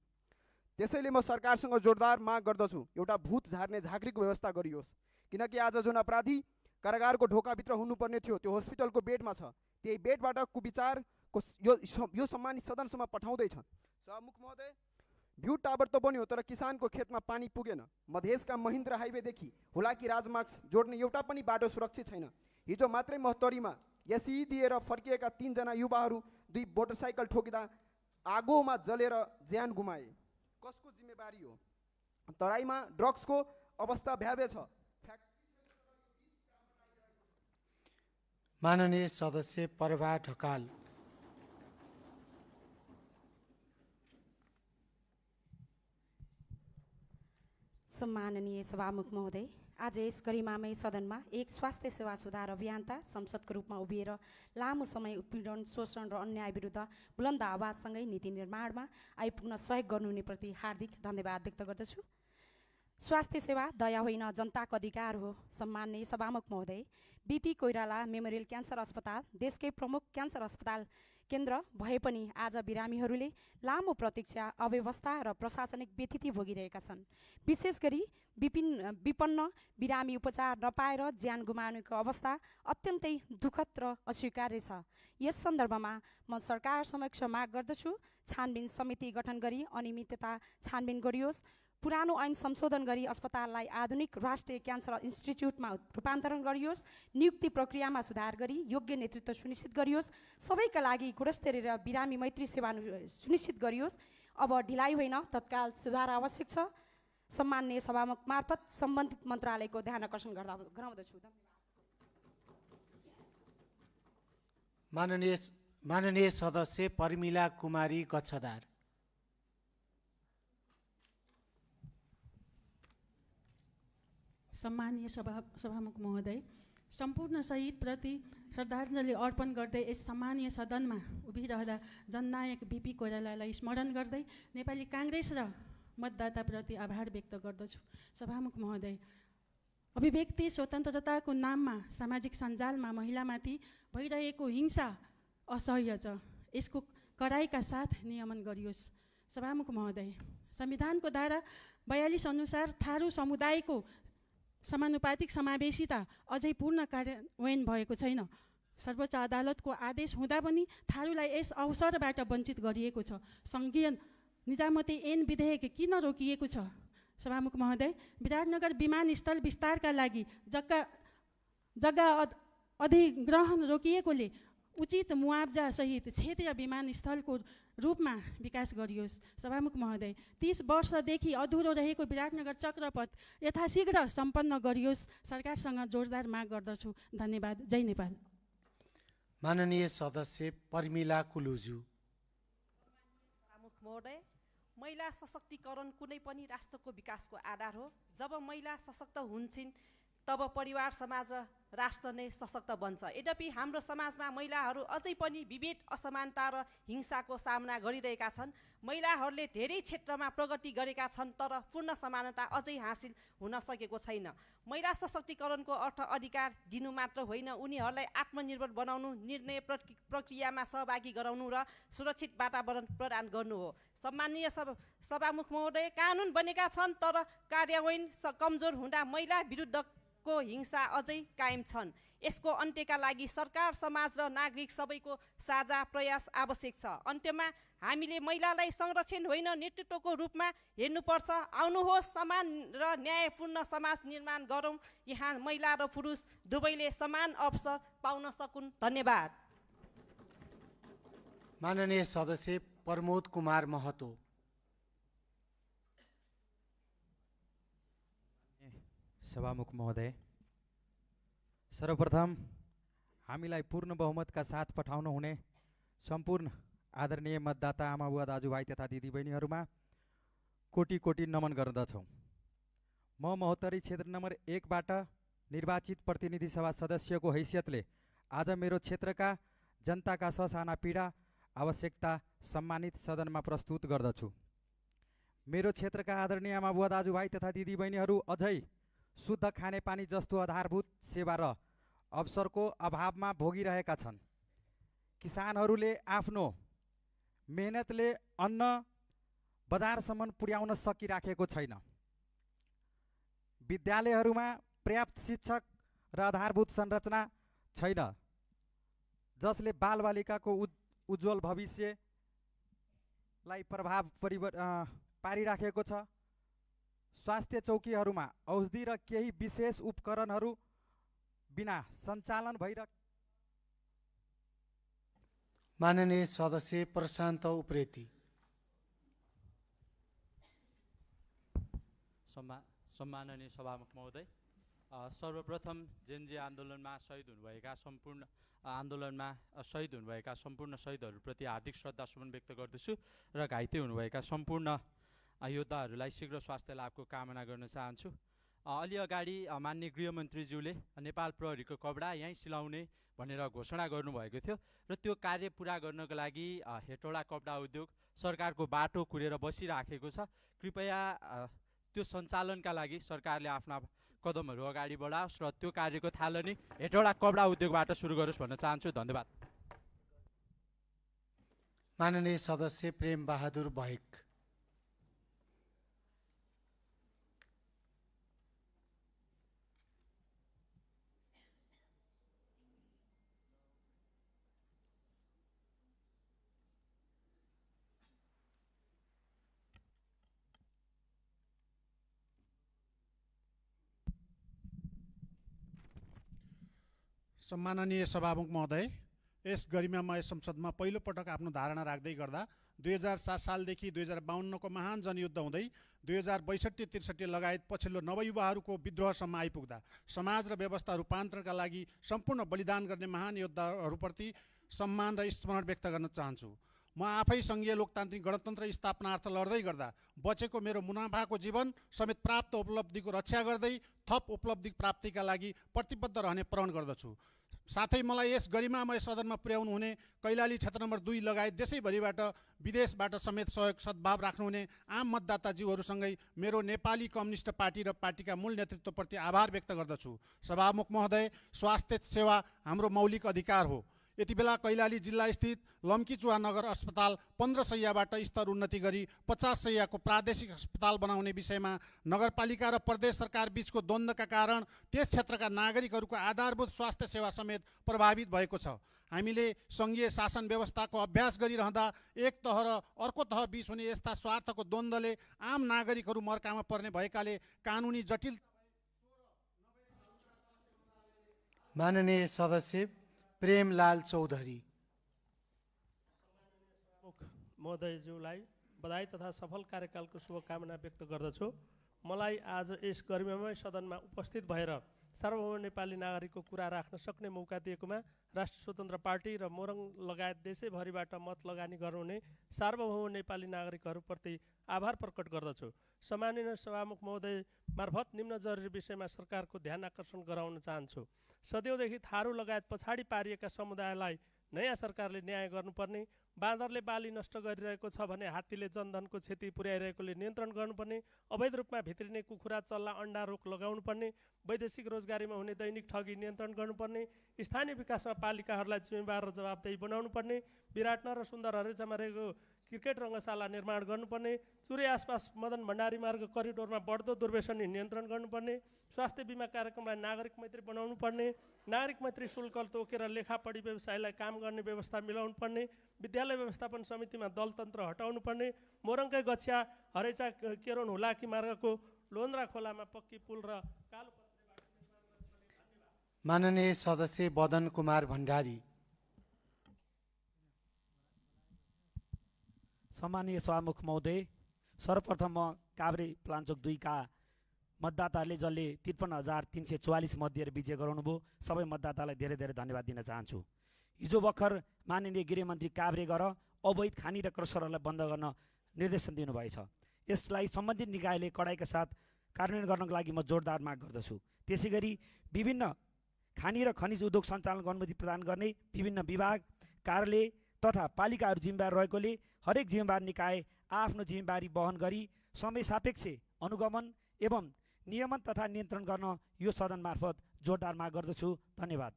त्यसैले म सरकारसँग जोरदार माग गर्दछु, एउटा भूत झार्ने झाँक्रीको व्यवस्था गरियोस्। किनकि आज जुन अपराधी कारागारको ढोकाभित्र हुनुपर्ने थियो, त्यो हस्पिटलको बेडमा छ। त्यही बेडबाट कुविचारको यो सम्मानित सदनसम्म पठाउँदैछ। सभामुख महोदय, भ्यू टावर त बन्यो, तर किसानको खेतमा पानी पुगेन। मधेसका महेन्द्र हाइवेदेखि हुलाकी राजमार्ग जोड्ने एउटा पनि बाटो सुरक्षित छैन। हिजो मात्रै महोत्तरीमा एसई दिएर फर्किएका 3 जना युवाहरू 2 मोटरसाइकल ठोकिँदा आगोमा जलेर ज्यान गुमाए। कसको जिम्मेवारी हो? तराईमा ड्रग्सको अवस्था भयावह छ। माननीय सदस्य प्रभा ढकाल। सम्माननीय सभामुख महोदय, आज यस गरिमामय सदनमा एक स्वास्थ्य सेवा सुधार अभियन्ता संसदको रूपमा उभिएर लामो समय उत्पीडन, शोषण र अन्याय विरुद्ध बुलन्द आवाजसँगै नीति निर्माणमा आइपुग्न सहयोग गर्नुहुनेप्रति हार्दिक धन्यवाद व्यक्त गर्दछु। स्वास्थ्य सेवा दया होइन जनताको अधिकार हो। सम्माननीय सभामुख महोदय, बीपी कोइराला मेमोरियल क्यान्सर अस्पताल देशकै प्रमुख क्यान्सर अस्पताल केन्द्र भए पनि आज बिरामीहरूले लामो प्रतीक्षा, अव्यवस्था र प्रशासनिक व्यथिति भोगिरहेका छन्। विशेष गरी विपन्न बिरामी उपचार नपाएर ज्यान गुमाउनेको अवस्था अत्यन्तै दुःखद र अस्वीकार्य छ। यस सन्दर्भमा म सरकार समक्ष माग गर्दछु, छानबिन समिति गठन गरी अनियमितता छानबिन गरियोस्, पुरानो ऐन संशोधन गरी अस्पताललाई आधुनिक राष्ट्रिय क्यान्सर इन्स्टिच्युटमा रूपान्तरण गरियोस्, नियुक्ति प्रक्रियामा सुधार गरी योग्य नेतृत्व सुनिश्चित गरियोस्, सबैका लागि गुणस्तरीय र बिरामी मैत्री सेवा सुनिश्चित गरियोस्। अब ढिलाइ होइन, तत्काल सुधार आवश्यक छ। सम्माननीय सभामुख मार्फत सम्बन्धित मन्त्रालयको ध्यान आकर्षण गराउँदछु। माननीय सदस्य परमिला कुमारी गच्छदार। सम्मानीय सभामुख महोदय, सम्पूर्ण शहीदप्रति श्रद्धाञ्जली अर्पण गर्दै यस सम्मानीय सदनमा उभिरहँदा जननायक बीपी कोइरालालाई स्मरण गर्दै नेपाली काङ्ग्रेस र मतदाताप्रति आभार व्यक्त गर्दछु। सभामुख महोदय, अभिव्यक्ति स्वतन्त्रताको नाममा सामाजिक सञ्जालमा महिलामाथि भइरहेको हिंसा असह्य छ। यसको कडाइका साथ नियमन गरियोस्। सभामुख महोदय, संविधानको धारा 42 अनुसार थारू समुदायको समानुपातिक समावेशिता अझै पूर्ण कार्यान्वयन भएको छैन। सर्वोच्च अदालतको आदेश हुँदा पनि थारूलाई यस अवसरबाट वञ्चित गरिएको छ। सङ्घीय निजामती ऐन विधेयक किन रोकिएको छ? सभामुख महोदय, विराटनगर विमानस्थल विस्तारका लागि जग्गा अधिग्रहण रोकिएकोले उचित मुआब्जा सहित क्षेत्रीय विमानस्थलको रूपमा विकास गरियोस्। सभामुख महोदय, 30 वर्षदेखि अधुरो रहेको विराटनगर चक्रपथ यथाशीघ्र सम्पन्न गरियोस्। सरकारसँग जोरदार माग गर्दछु। धन्यवाद। जय नेपाल। माननीय सदस्य परमिला कुलुजु। सभामुख महोदय, महिला सशक्तिकरण कुनै पनि राष्ट्रको विकासको आधार हो। जब महिला सशक्त हुन्छन् तब परिवार, समाज र राष्ट्र नै सशक्त बन्छ। यद्यपि हाम्रो समाजमा महिलाहरू अझै पनि विभेद, असमानता र हिंसाको सामना गरिरहेका छन्। महिलाहरूले धेरै क्षेत्रमा प्रगति गरेका छन्, तर पूर्ण समानता अझै हासिल हुन सकेको छैन। महिला सशक्तिकरणको अर्थ अधिकार दिनु मात्र होइन, उनीहरूलाई आत्मनिर्भर बनाउनु, निर्णय प्रक्रियामा सहभागी गराउनु र सुरक्षित वातावरण प्रदान गर्नु हो। सम्माननीय सभामुख महोदय, कानुन बनेका छन् तर कार्यान्वयन कमजोर हुँदा महिला विरुद्धको हिंसा अझै कायम छन्। यसको अन्त्यका लागि सरकार, समाज र नागरिक सबैको साझा प्रयास आवश्यक छ। अन्त्यमा हामीले महिलालाई संरक्षण होइन नेतृत्वको रूपमा हेर्नुपर्छ। आउनुहोस्, समान र न्यायपूर्ण समाज निर्माण गरौँ, यहाँ महिला र पुरुष दुवैले समान अवसर पाउन सकुन्। धन्यवाद। माननीय सदस्य प्रमोद कुमार महतो। सभामुख महोदय, सर्वप्रथम हामीलाई पूर्ण बहुमतका साथ पठाउनु हुने सम्पूर्ण आदरणीय मतदाता आमा बुवा दाजुभाइ तथा दिदीबहिनीहरूमा कोटी कोटी नमन गर्दछौँ। म महोत्तरी क्षेत्र नम्बर 1बाट निर्वाचित प्रतिनिधि सभा सदस्यको हैसियतले आज मेरो क्षेत्रका जनताका ससाना पीडा, आवश्यकता सम्मानित सदनमा प्रस्तुत गर्दछु। मेरो क्षेत्रका आदरणीय आमा बुवा दाजुभाइ तथा दिदीबहिनीहरू अझै शुद्ध खानेपानी जस्तो आधारभूत सेवा र अवसरको अभावमा भोगिरहेका छन्। किसानहरूले आफ्नो मेहनतले अन्न बजारसम्म पुर्याउन सकिराखेको छैन। विद्यालयहरूमा पर्याप्त शिक्षक र आधारभूत संरचना छैन, जसले बालबालिकाको उज्जवल भविष्यलाई प्रभाव पारिराखेको छ। स्वास्थ्य चौकीहरूमा औषधि र केही विशेष उपकरणहरू बिना सञ्चालन भइरहेको। माननीय सदस्य प्रशान्त उप्रेती। सम्माननीय सभामुख महोदय, सर्वप्रथम जेनजी आन्दोलनमा शहीद हुनुभएका सम्पूर्ण शहीदहरूप्रति हार्दिक श्रद्धासुमन व्यक्त गर्दछु र घाइते हुनुभएका सम्पूर्ण योद्धाहरूलाई शीघ्र स्वास्थ्य लाभको कामना गर्न चाहन्छु। अलि अगाडि माननीय गृहमन्त्रीज्यूले नेपाल प्रहरीको कपडा यहीँ सिलाउने भनेर घोषणा गर्नुभएको थियो र त्यो कार्य पुरा गर्नको लागि हेटौडा कपडा उद्योग सरकारको बाटो कुरेर बसिराखेको छ। कृपया त्यो सञ्चालनका लागि सरकारले आफ्ना कदमहरू अगाडि बढाओस् र त्यो कार्यको थालनी हेटौँडा कपडा उद्योगबाट सुरु गरोस् भन्न चाहन्छु। धन्यवाद। माननीय सदस्य प्रेम बहादुर भएक। सम्माननीय सभामुख महोदय, यस गरिमामय संसदमा पहिलो पटक आफ्नो धारणा राख्दै गर्दा 2007 सालदेखि 2052को महान जनयुद्ध हुँदै 2062-63 लगायत पछिल्लो नवयुवाहरूको विद्रोहसम्म आइपुग्दा समाज र व्यवस्था रूपान्तरणका लागि सम्पूर्ण बलिदान गर्ने महान योद्धाहरूप्रति सम्मान र स्मरण व्यक्त गर्न चाहन्छु। म आफै सङ्घीय लोकतान्त्रिक गणतन्त्र स्थापनार्थ लड्दै गर्दा बचेको मेरो मुनाफाको जीवन समेत प्राप्त उपलब्धिको रक्षा गर्दै थप उपलब्धि प्राप्तिका लागि प्रतिबद्ध रहने प्रण गर्दछु। साथै मलाई यस गरिमामय सदनमा पुर्याउनु हुने कैलाली क्षेत्र नम्बर 2 लगायत देशैभरिबाट विदेशबाट समेत सहयोग सद्भाव राख्नुहुने आम मतदाताज्यूहरूसँगै मेरो नेपाली कम्युनिस्ट पार्टी र पार्टीका मूल नेतृत्वप्रति आभार व्यक्त गर्दछु। सभामुख महोदय, स्वास्थ्य सेवा हाम्रो मौलिक अधिकार हो। यति बेला कैलाली जिल्ला स्थित लम्कीचुवा नगर अस्पताल 15 शैय्याबाट स्तर उन्नति गरी 50 शैय्याको प्रादेशिक अस्पताल बनाउने विषयमा नगरपालिका र प्रदेश सरकार बीचको द्वन्द्वका कारण त्यस क्षेत्रका नागरिकहरूको आधारभूत स्वास्थ्य सेवा समेत प्रभावित भएको छ। हामीले सङ्घीय शासन व्यवस्थाको अभ्यास गरिरहँदा एक तह र अर्को तह बीच हुने यस्ता स्वार्थको द्वन्द्वले आम नागरिकहरू मर्कामा पर्ने भएकाले कानुनी जटिल। माननीय सदस्य प्रेमलाल चौधरी। महोदयज्यूलाई बधाई तथा सफल कार्यकालको शुभकामना व्यक्त गर्दछु। मलाई आज यस गरिमामय सदनमा उपस्थित भएर सार्वभौम नेपाली नागरिकको कुरा राख्न सक्ने मौका दिएकोमा राष्ट्रिय स्वतन्त्र पार्टी र मोरङ लगायत देशैभरिबाट मत लगानी गर्नुहुने सार्वभौम नेपाली नागरिकहरूप्रति आभार प्रकट गर्दछु। सम्माननीय सभामुख महोदय मार्फत निम्न जरुरी विषयमा सरकारको ध्यान आकर्षण गराउन चाहन्छु। सदैवदेखि थारू लगायत पछाडि पारिएका समुदायलाई नयाँ सरकारले न्याय गर्नुपर्ने, बाँदरले बाली नष्ट गरिरहेको छ भने हात्तीले जनधनको क्षति पुर्याइरहेकोले नियन्त्रण गर्नुपर्ने, अवैध रूपमा भित्रिने कुखुरा चल्ला अन्डा रोक लगाउनुपर्ने, वैदेशिक रोजगारीमा हुने दैनिक ठगी नियन्त्रण गर्नुपर्ने, स्थानीय विकासमा पालिकाहरूलाई जिम्मेवार र जवाबदेही बनाउनुपर्ने, विराटनगर र सुन्दर हरेचामा रहेको क्रिकेट रङ्गशाला निर्माण गर्नुपर्ने, चुरे आसपास मदन भण्डारी मार्ग करिडोरमा बढ्दो दुर्व्यसनी नियन्त्रण गर्नुपर्ने, स्वास्थ्य बिमा कार्यक्रमलाई नागरिक मैत्री बनाउनु पर्ने, नागरिक मैत्री शुल्क तोकेर लेखापढी व्यवसायलाई काम गर्ने व्यवस्था मिलाउनु पर्ने, विद्यालय व्यवस्थापन समितिमा दलतन्त्र हटाउनु पर्ने, मोरङकै गछिया हरेचा केरोन हुलाकी मार्गको लोन्द्रा खोलामा पक्की पुल र कालो। माननीय सदस्य बदन कुमार भण्डारी। सम्मानीय सभामुख महोदय, सर्वप्रथम म काभ्रे प्लान्चोक 2 का मतदाताहरूले जसले 53,344 मत दिएर विजय गराउनुभयो सबै मतदातालाई धेरै धेरै धन्यवाद दिन चाहन्छु। हिजो भर्खर माननीय गृहमन्त्री काभ्रे गएर अवैध खानी र क्रसरहरूलाई बन्द गर्न निर्देशन दिनुभएछ। यसलाई सम्बन्धित निकायले कडाइका साथ कार्यान्वयन गर्नको लागि म जोरदार माग गर्दछु। त्यसै गरी विभिन्न खानी र खनिज उद्योग सञ्चालनको अनुमति प्रदान गर्ने विभिन्न विभाग, कार्यालय तथा पालिकाहरू जिम्मेवार रहेकोले हरेक जिम्मेवार निकाय आफ्नो जिम्मेवारी वहन गरी समय सापेक्ष अनुगमन एवं नियमन तथा नियन्त्रण गर्न यो सदन मार्फत जोरदार माग गर्दछु। धन्यवाद।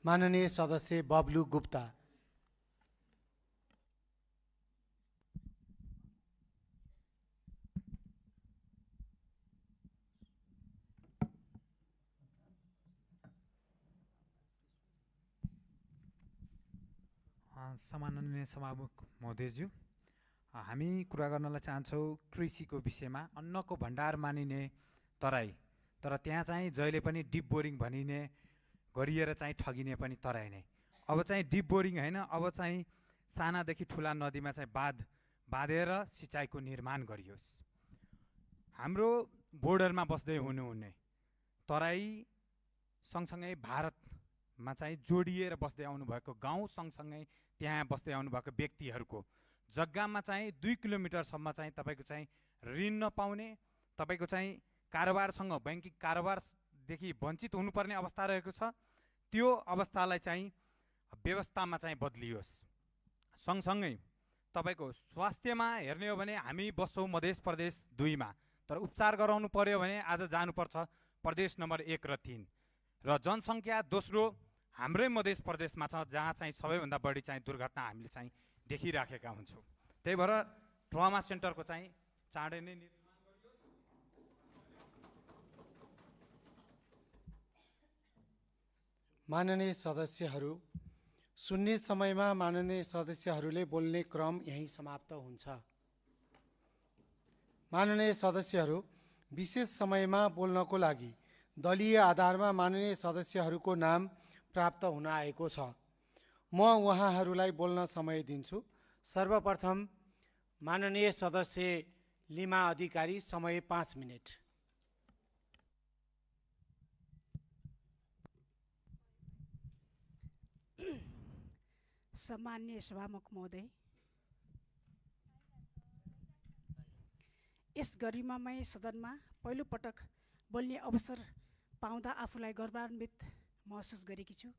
माननीय सदस्य बब्लु गुप्ता। सम्माननीय सभामुख महोदयज्यू, हामी कुरा गर्नलाई चाहन्छौँ कृषिको विषयमा। अन्नको भण्डार मानिने तराई, तर त्यहाँ चाहिँ जहिले पनि डिप बोरिङ भनिने गरिएर चाहिँ ठगिने पनि तराई नै। अब चाहिँ डिप बोरिङ होइन, अब चाहिँ सानादेखि ठुला नदीमा चाहिँ बाँधेर सिँचाइको निर्माण गरियोस्। हाम्रो बोर्डरमा बस्दै हुनुहुने तराई सँगसँगै भारतमा चाहिँ जोडिएर बस्दै आउनुभएको गाउँ सँगसँगै त्यहाँ बस्दै आउनुभएको व्यक्तिहरूको जग्गामा चाहिँ 2 किलोमिटरसम्म चाहिँ तपाईँको चाहिँ ऋण नपाउने, तपाईँको चाहिँ कारोबारसँग ब्याङ्किङ कारोबारदेखि वञ्चित हुनुपर्ने अवस्था रहेको छ। त्यो अवस्थालाई चाहिँ व्यवस्थामा चाहिँ बदलियोस्। सँगसँगै तपाईँको स्वास्थ्यमा हेर्ने हो भने हामी बस्छौँ मध्य प्रदेश 2 मा, तर उपचार गराउनु पर्यो भने आज जानुपर्छ प्रदेश नम्बर 1 र 3, र जनसङ्ख्या दोस्रो हाम्रै मध्य प्रदेशमा छ, जहाँ चाहिँ सबैभन्दा बढी चाहिँ दुर्घटना हामीले चाहिँ देखिराखेका हुन्छौँ। त्यही भएर ट्रमा सेन्टरको चाहिँ चाँडै नै निर्माण गरियोस्। माननीय सदस्यहरू, सुन्ने समयमा माननीय सदस्यहरूले बोल्ने क्रम यही समाप्त हुन्छ। माननीय सदस्यहरू, विशेष समयमा बोल्नको लागि दलीय आधारमा माननीय सदस्यहरूको नाम प्राप्त हुन आएको छ। म उहाँहरूलाई बोल्न समय दिन्छु। सर्वप्रथम माननीय सदस्य लिमा अधिकारी, समय 5 मिनट। सम्माननीय सभामुख महोदय, यस गरिमामय सदनमा पहिलो पटक बोल्ने अवसर पाउँदा आफूलाई गौरवान्वित महसुस गरेकी छु।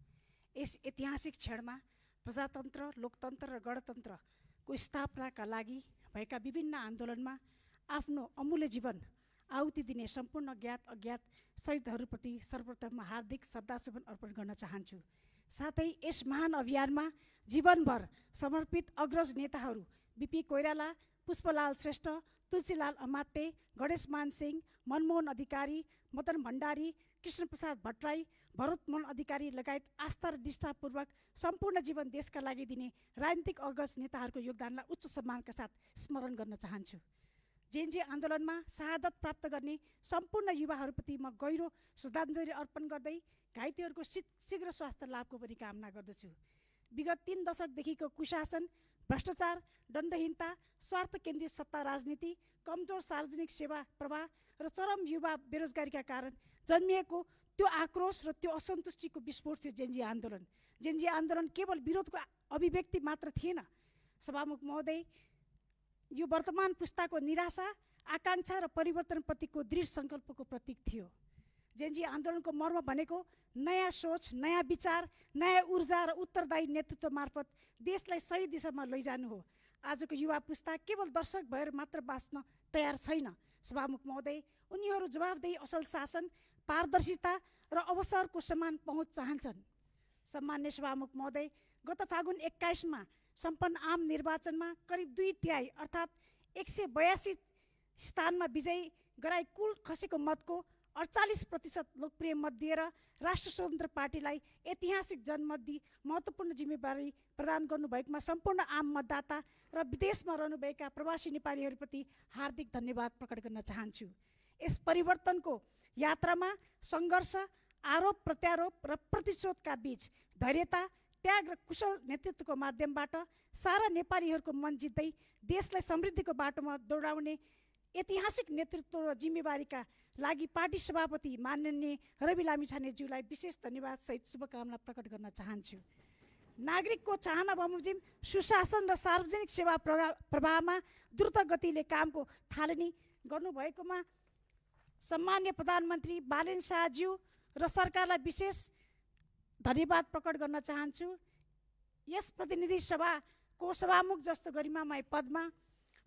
यस ऐतिहासिक क्षणमा प्रजातन्त्र, लोकतन्त्र र गणतन्त्रको स्थापनाका लागि भएका विभिन्न आन्दोलनमा आफ्नो अमूल्य जीवन आहुति दिने सम्पूर्ण ज्ञात अज्ञात शहीदहरूप्रति सर्वप्रथम हार्दिक श्रद्धासुमन अर्पण गर्न चाहन्छु। साथै यस महान अभियानमा जीवनभर समर्पित अग्रज नेताहरू बीपी कोइराला, पुष्पलाल श्रेष्ठ, तुलसीलाल अमात्य, गणेशमान सिंह, मनमोहन अधिकारी, मदन भण्डारी, कृष्णप्रसाद भट्टराई, भरतमोहन अधिकारी लगायत आस्था र निष्ठापूर्वक सम्पूर्ण जीवन देशका लागि दिने राजनीतिक अग्रज नेताहरूको योगदानलाई उच्च सम्मानका साथ स्मरण गर्न चाहन्छु। जेएनजी आन्दोलनमा शहादत प्राप्त गर्ने सम्पूर्ण युवाहरूप्रति म गहिरो श्रद्धाञ्जली अर्पण गर्दै घाइतेहरूको शीघ्र स्वास्थ्य लाभको पनि कामना गर्दछु। विगत 3 दशकदेखिको कुशासन, भ्रष्टाचार, दण्डहीनता, स्वार्थ केन्द्रित सत्ता राजनीति, कमजोर सार्वजनिक सेवा प्रवाह र चरम युवा बेरोजगारीका कारण जन्मिएको त्यो आक्रोश र त्यो असन्तुष्टिको विस्फोट थियो जेएनजी आन्दोलन। जेएनजी आन्दोलन केवल विरोधको अभिव्यक्ति मात्र थिएन। सभामुख महोदय, यो वर्तमान पुस्ताको निराशा, आकाङ्क्षा र परिवर्तनप्रतिको दृढ सङ्कल्पको प्रतीक थियो। जेएनजी आन्दोलनको मर्म भनेको नयाँ सोच, नयाँ विचार, नयाँ ऊर्जा र उत्तरदायी नेतृत्व मार्फत देशलाई सही दिशामा लैजानु हो। आजको युवा पुस्ता केवल दर्शक भएर मात्र बाँच्न तयार छैन। सभामुख महोदय, उनीहरू जवाबदेही, असल शासन, पारदर्शिता र अवसरको समान पहुँच चाहन्छन्। सम्मान्य सभामुख महोदय, गत फागुन 21 सम्पन्न आम निर्वाचनमा करिब 2/3 अर्थात् 182 स्थानमा विजयी गराई कुल खसेको मतको 48% लोकप्रिय मत दिएर राष्ट्र स्वतन्त्र पार्टीलाई ऐतिहासिक जनमत दिई महत्त्वपूर्ण जिम्मेवारी प्रदान गर्नुभएकोमा सम्पूर्ण आम मतदाता र विदेशमा रहनुभएका प्रवासी नेपालीहरूप्रति हार्दिक धन्यवाद प्रकट गर्न चाहन्छु। यस परिवर्तनको यात्रामा सङ्घर्ष, आरोप प्रत्यारोप र प्रतिशोधका बीच धैर्यता, त्याग र कुशल नेतृत्वको माध्यमबाट सारा नेपालीहरूको मन जित्दै देशलाई समृद्धिको बाटोमा दौडाउने ऐतिहासिक नेतृत्व र जिम्मेवारीका लागि पार्टी सभापति माननीय रवि लामिछानेज्यूलाई विशेष धन्यवाद सहित शुभकामना प्रकट गर्न चाहन्छु। नागरिकको चाहना बमोजिम सुशासन र सार्वजनिक सेवा प्रवाहमा द्रुत गतिले कामको थालनी गर्नुभएकोमा सम्मान्य प्रधानमन्त्री बालेन शाहज्यू र सरकारलाई विशेष धन्यवाद प्रकट गर्न चाहन्छु। यस प्रतिनिधि सभाको सभामुख जस्तो गरिमामय पदमा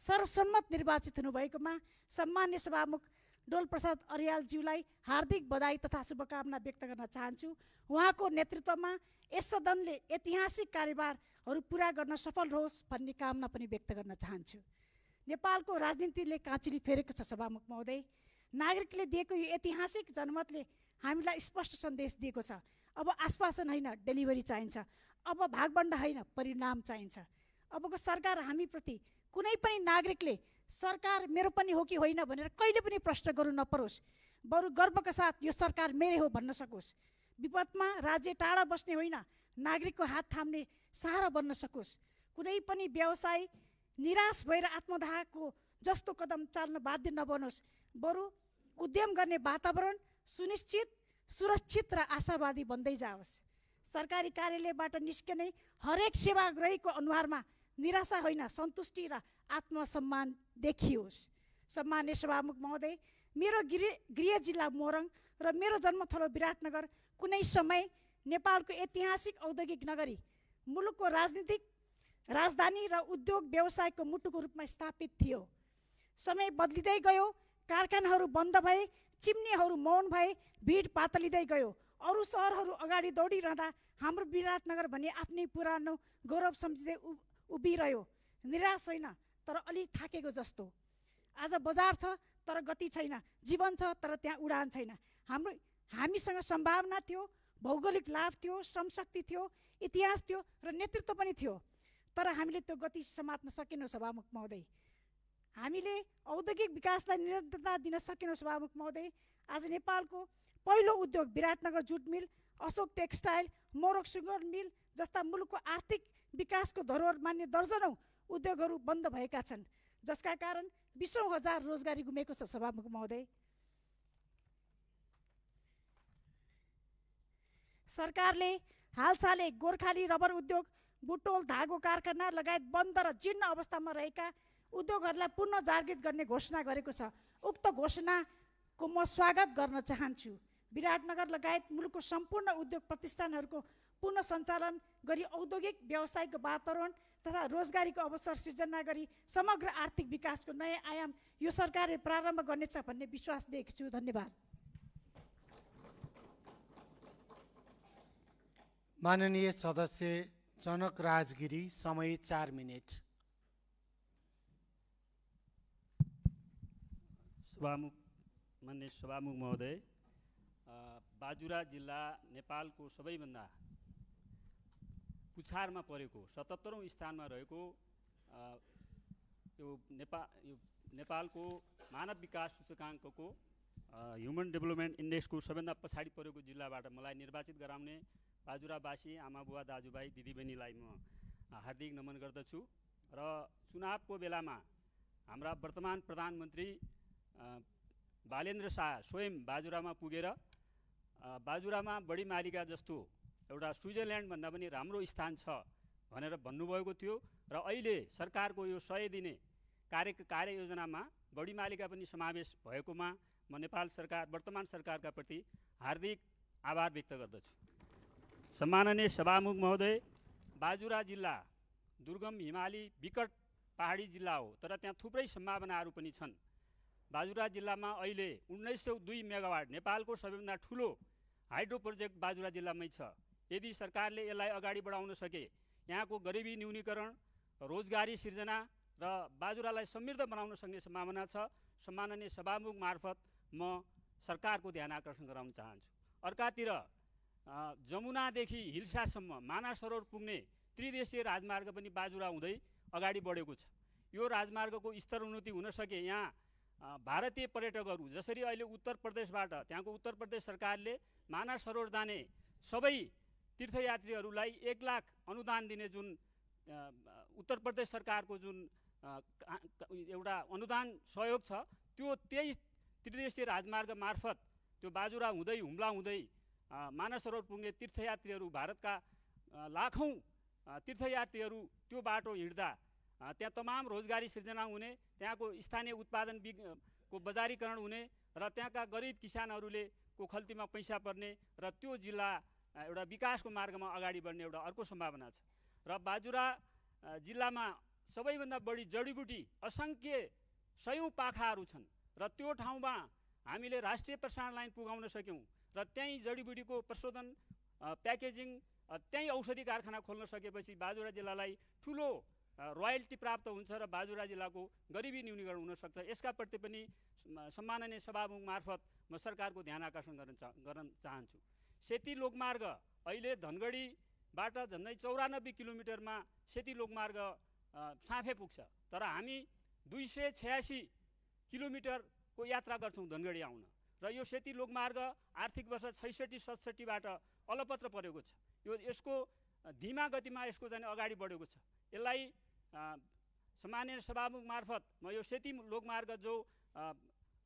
सर्वसम्मत निर्वाचित हुनुभएकोमा सम्मान्य सभामुख डोल प्रसाद अर्यालज्यूलाई हार्दिक बधाई तथा शुभकामना व्यक्त गर्न चाहन्छु। उहाँको नेतृत्वमा यस सदनले ऐतिहासिक कार्यभारहरू पुरा गर्न सफल रहोस् भन्ने कामना पनि व्यक्त गर्न चाहन्छु। नेपालको राजनीतिले काँचुली फेरेको छ। सभामुख महोदय, नागरिकले दिएको यो ऐतिहासिक जनमतले हामीलाई स्पष्ट सन्देश दिएको छ। अब आश्वासन होइन, डेलिभरी चाहिन्छ। अब भागबण्ड होइन, परिणाम चाहिन्छ। अबको सरकार हामीप्रति कुनै पनि नागरिकले सरकार मेरो पनि हो कि होइन भनेर कहिले पनि प्रश्न गर्नु नपरोस्, बरु गर्वका साथ यो सरकार मेरै हो भन्न सकोस्। विपदमा राज्य टाढा बस्ने होइन, नागरिकको हात थाम्ने सहारा बन्न सकोस्। कुनै पनि व्यवसाय निराश भएर आत्मदाहको जस्तो कदम चाल्न बाध्य नबनोस्, बरु उद्यम गर्ने वातावरण सुनिश्चित, सुरक्षित र आशावादी बन्दै जाओस्। सरकारी कार्यालयबाट निस्कने हरेक सेवाग्राहीको अनुहारमा निराशा होइन, सन्तुष्टि र आत्मसम्मान देखियोस्। सम्मान्य सभामुख महोदय, मेरो गृह जिल्ला मोरङ र मेरो जन्मथलो विराटनगर कुनै समय नेपालको ऐतिहासिक औद्योगिक नगरी, मुलुकको राजनीतिक राजधानी र उद्योग व्यवसायको मुटुको रूपमा स्थापित थियो। समय बदलिँदै गयो, कारखानाहरू बन्द भए, चिम्नीहरू मौन भए, भिड पातलिँदै गयो। अरू सहरहरू अगाडि दौडिरहँदा हाम्रो विराटनगर भने आफ्नै पुरानो गौरव सम्झिँदै उभिरह्यो। निराश होइन, तर अलि थाकेको जस्तो। आज बजार छ तर गति छैन, जीवन छ तर त्यहाँ उडान छैन। हामीसँग सम्भावना थियो, भौगोलिक लाभ थियो, श्रमशक्ति थियो, इतिहास थियो र नेतृत्व पनि थियो, तर हामीले त्यो गति समात्न सकेनौँ सभामुख महोदय। हामीले औद्योगिक विकासलाई निरन्तरता दिन सकेनौँ सभामुख महोदय। आज नेपालको पहिलो उद्योग विराटनगर जुट मिल, अशोक टेक्सटाइल, मोरक सुगर मिल जस्ता मुलुकको आर्थिक विकासको धरोहर मान्ने दर्जनौं उद्योगहरू बन्द भएका छन्, जसका कारण बीसौं हजार रोजगारी गुमेको छ सभामुख महोदय। सरकारले हालसालै गोर्खाली रबर उद्योग, बुटोल धागो कारखाना लगायत बन्द र जीर्ण अवस्थामा रहेका उद्योगहरूलाई पुनः जागृत गर्ने घोषणा गरेको छ। उक्त घोषणाको म स्वागत गर्न चाहन्छु। विराटनगर लगायत मुलुकको सम्पूर्ण उद्योग प्रतिष्ठानहरूको पुनः सञ्चालन गरी औद्योगिक व्यवसायको वातावरण तथा रोजगारीको अवसर सिर्जना गरी समग्र आर्थिक विकासको नयाँ आयाम यो सरकारले प्रारम्भ गर्नेछ भन्ने विश्वास दिएको छु। धन्यवाद। माननीय सदस्य जनक राजगिरी, समय 4 मिनेट। माननीय सभामुख महोदय, बाजुरा जिल्ला नेपालको सबैभन्दा पुछारमा परेको 77औं स्थानमा रहेको यो नेपालको मानव विकास सूचकाङ्कको ह्युमन डेभलपमेन्ट इन्डेक्सको सबैभन्दा पछाडि परेको जिल्लाबाट मलाई निर्वाचित गराउने बाजुरावासी आमा बुवा दाजुभाइ दिदीबहिनीलाई म हार्दिक नमन गर्दछु। र चुनावको बेलामा हाम्रा वर्तमान प्रधानमन्त्री बालेन्द्र शाह स्वयं बाजुरामा पुगेर बाजुरामा बढी मालिका जस्तो एउटा स्विजरल्यान्ड भन्दा पनि राम्रो स्थान छ भनेर भन्नुभएको थियो। र अहिले सरकारको यो 100 दिने कार्ययोजनामा बढी मालिका पनि समावेश भएकोमा म नेपाल सरकार, वर्तमान सरकारका प्रति हार्दिक आभार व्यक्त गर्दछु। सम्माननीय सभामुख महोदय, बाजुरा जिल्ला दुर्गम हिमाली विकट पहाडी जिल्ला हो, तर त्यहाँ थुप्रै सम्भावनाहरू पनि छन्। बाजुरा जिल्लामा अहिले 1902 मेगावाट नेपालको सबैभन्दा ठुलो हाइड्रो प्रोजेक्ट बाजुरा जिल्लामै छ। यदि सरकारले यसलाई अगाडि बढाउन सके, यहाँको गरिबी न्यूनीकरण, रोजगारी सिर्जना र बाजुरालाई समृद्ध बनाउन सक्ने सम्भावना छ। सम्माननीय सभामुख मार्फत म सरकारको ध्यान आकर्षण गराउन चाहन्छु। अर्कातिर जमुनादेखि हिल्सासम्म मानसरोवर पुग्ने त्रिदेशीय राजमार्ग पनि बाजुरा हुँदै अगाडि बढेको छ। यो राजमार्गको स्तरोन्नति हुन सके यहाँ भारतीय पर्यटकहरू, जसरी अहिले उत्तर प्रदेशबाट त्यहाँको उत्तर प्रदेश सरकारले मानसरोवर जाने सबै तीर्थयात्रीहरूलाई 1 लाख अनुदान दिने जुन उत्तर प्रदेश सरकारको जुन एउटा अनुदान सहयोग छ, त्यही त्रिदेशीय राजमार्ग मार्फत त्यो बाजुरा हुँदै हुम्ला हुँदै मानसरोवर पुग्ने तीर्थयात्रीहरू, भारतका लाखौं तीर्थयात्रीहरू त्यो बाटो हिँड्दा त्यहाँ तमाम रोजगारी सिर्जना हुने, त्यहाँको स्थानीय उत्पादन को बजारीकरण हुने र त्यहाँका गरिब किसानहरूले को खल्तीमा पैसा पर्ने र त्यो जिल्ला एउटा विकासको मार्गमा अगाडि बढ्ने एउटा अर्को सम्भावना छ। र बाजुरा जिल्लामा सबैभन्दा बढी जडीबुटी असङ्ख्य 100औं पाखाहरू छन् र त्यो ठाउँमा हामीले राष्ट्रिय प्रसारण लाइन पुगाउन सक्यौं र त्यही जडीबुटीको प्रशोधन, प्याकेजिङ, त्यही औषधि कारखाना खोल्न सकेपछि बाजुरा जिल्लालाई ठुलो रोयल्टी प्राप्त हुन्छ र बाजुरा जिल्लाको गरिबी न्यूनीकरण हुन सक्छ। यसका प्रति पनि सम्माननीय सभामुख मार्फत म सरकारको ध्यान आकर्षण गर्न चाहन्छु। सेती लोकमार्ग अहिले धनगढीबाट झन्डै 94 किलोमिटरमा सेती लोकमार्ग साँफे पुग्छ, तर हामी 286 किलोमिटरको यात्रा गर्छौँ धनगढी आउन। र यो सेती लोकमार्ग आर्थिक वर्ष 66-67बाट अलपत्र परेको छ। यसको धीमा गतिमा यसको चाहिँ अगाडि बढेको छ। यसलाई सम्माननीय सभामुख मार्फत म यो सेती लोकमार्ग जो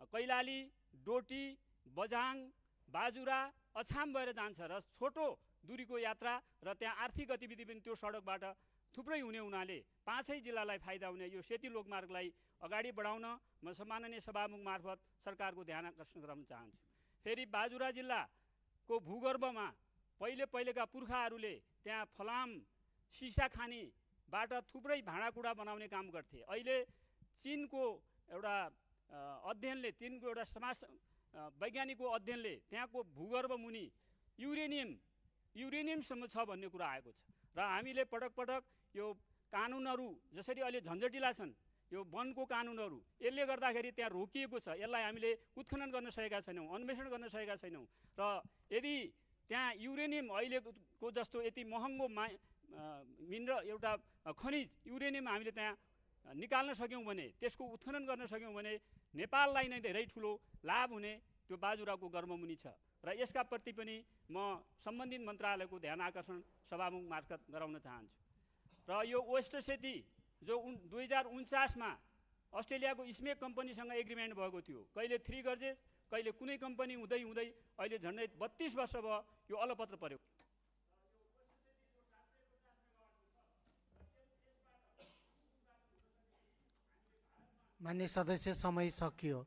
कैलाली, डोटी, बझाङ, बाजुरा, अछाम भएर जान्छ र छोटो दूरीको यात्रा र त्यहाँ आर्थिक गतिविधि पनि त्यो सडकबाट थुप्रै हुने हुनाले 5 जिल्लालाई फाइदा हुने यो सेती लोकमार्गलाई अगाडि बढाउन म सम्माननीय सभामुख मार्फत सरकारको ध्यान आकर्षण गराउन चाहन्छु। फेरि बाजुरा जिल्लाको भूगर्भमा पहिलेका पुर्खाहरूले त्यहाँ फलाम, सिसा खानी बाट थुप्रै भाँडाकुँडा बनाउने काम गर्थे। अहिले चीनको एउटा अध्ययनले, चीनको एउटा समाज वैज्ञानिकको अध्ययनले त्यहाँको भूगर्भ मुनि युरेनियमसम्म छ भन्ने कुरा आएको छ। र हामीले पटक पटक यो कानुनहरू जसरी अहिले झन्झटिला छन्, यो वनको कानुनहरू, यसले गर्दाखेरि त्यहाँ रोकिएको छ। यसलाई हामीले उत्खनन गर्न सकेका छैनौँ, अन्वेषण गर्न सकेका छैनौँ। र यदि त्यहाँ युरेनियम अहिलेको जस्तो यति महँगो एउटा खनिज युरेनियम हामीले त्यहाँ निकाल्न सक्यौँ भने, त्यसको उत्खनन गर्न सक्यौँ भने नेपाललाई नै धेरै ठुलो लाभ हुने त्यो बाजुराको गर्भमुनि छ। र यसका प्रति पनि म सम्बन्धित मन्त्रालयको ध्यान आकर्षण सभामुख मार्फत गराउन चाहन्छु। र यो वेस्ट सेती जो 2049मा अस्ट्रेलियाको स्मेक कम्पनीसँग एग्रिमेन्ट भएको थियो, कहिले 3 गर्जेस, कहिले कुनै कम्पनी हुँदै हुँदै अहिले झन्डै 32 वर्ष भयो यो अलपत्र पर्यो। मान्य सदस्य, समय सकियो।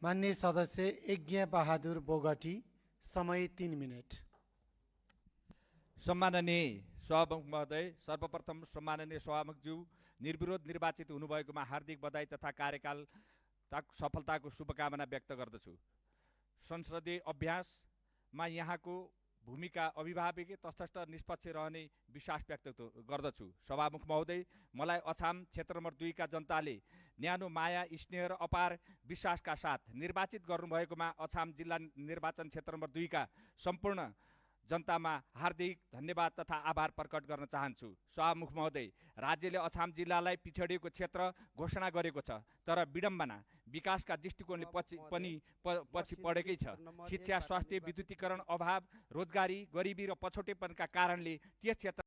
मान्य सदस्य यज्ञ बहादुर बोगटी, समय 3 मिनट। सम्माननीय सभामुख महोदय, सर्वप्रथम सम्माननीय सभामुखज्यू निर्विरोध निर्वाचित हुनुभएकोमा हार्दिक बधाई तथा कार्यकाल सफलताको शुभकामना व्यक्त गर्दछु। संसदीय अभ्यासमा यहाँको भूमिका अभिभावक तटस्थ निष्पक्ष रहने विश्वास व्यक्त गर्दछु। सभामुख महोदय, मलाई अछाम क्षेत्र नम्बर 2 का जनताले न्यानो माया, स्नेह र अपार विश्वासका साथ निर्वाचित गर्नुभएकोमा अछाम जिल्ला निर्वाचन क्षेत्र नम्बर 2 का सम्पूर्ण जनतामा हार्दिक धन्यवाद तथा आभार प्रकट गर्न चाहन्छु। सभामुख महोदय, राज्यले अछाम जिल्लालाई पिछडिएको क्षेत्र घोषणा गरेको छ, तर विडम्बना विकासका दृष्टिकोणले पछि पढेकै छ। शिक्षा, स्वास्थ्य, विद्युतीकरण, अभाव, रोजगारी, गरिबी र पछौटेपनका कारणले त्यस क्षेत्र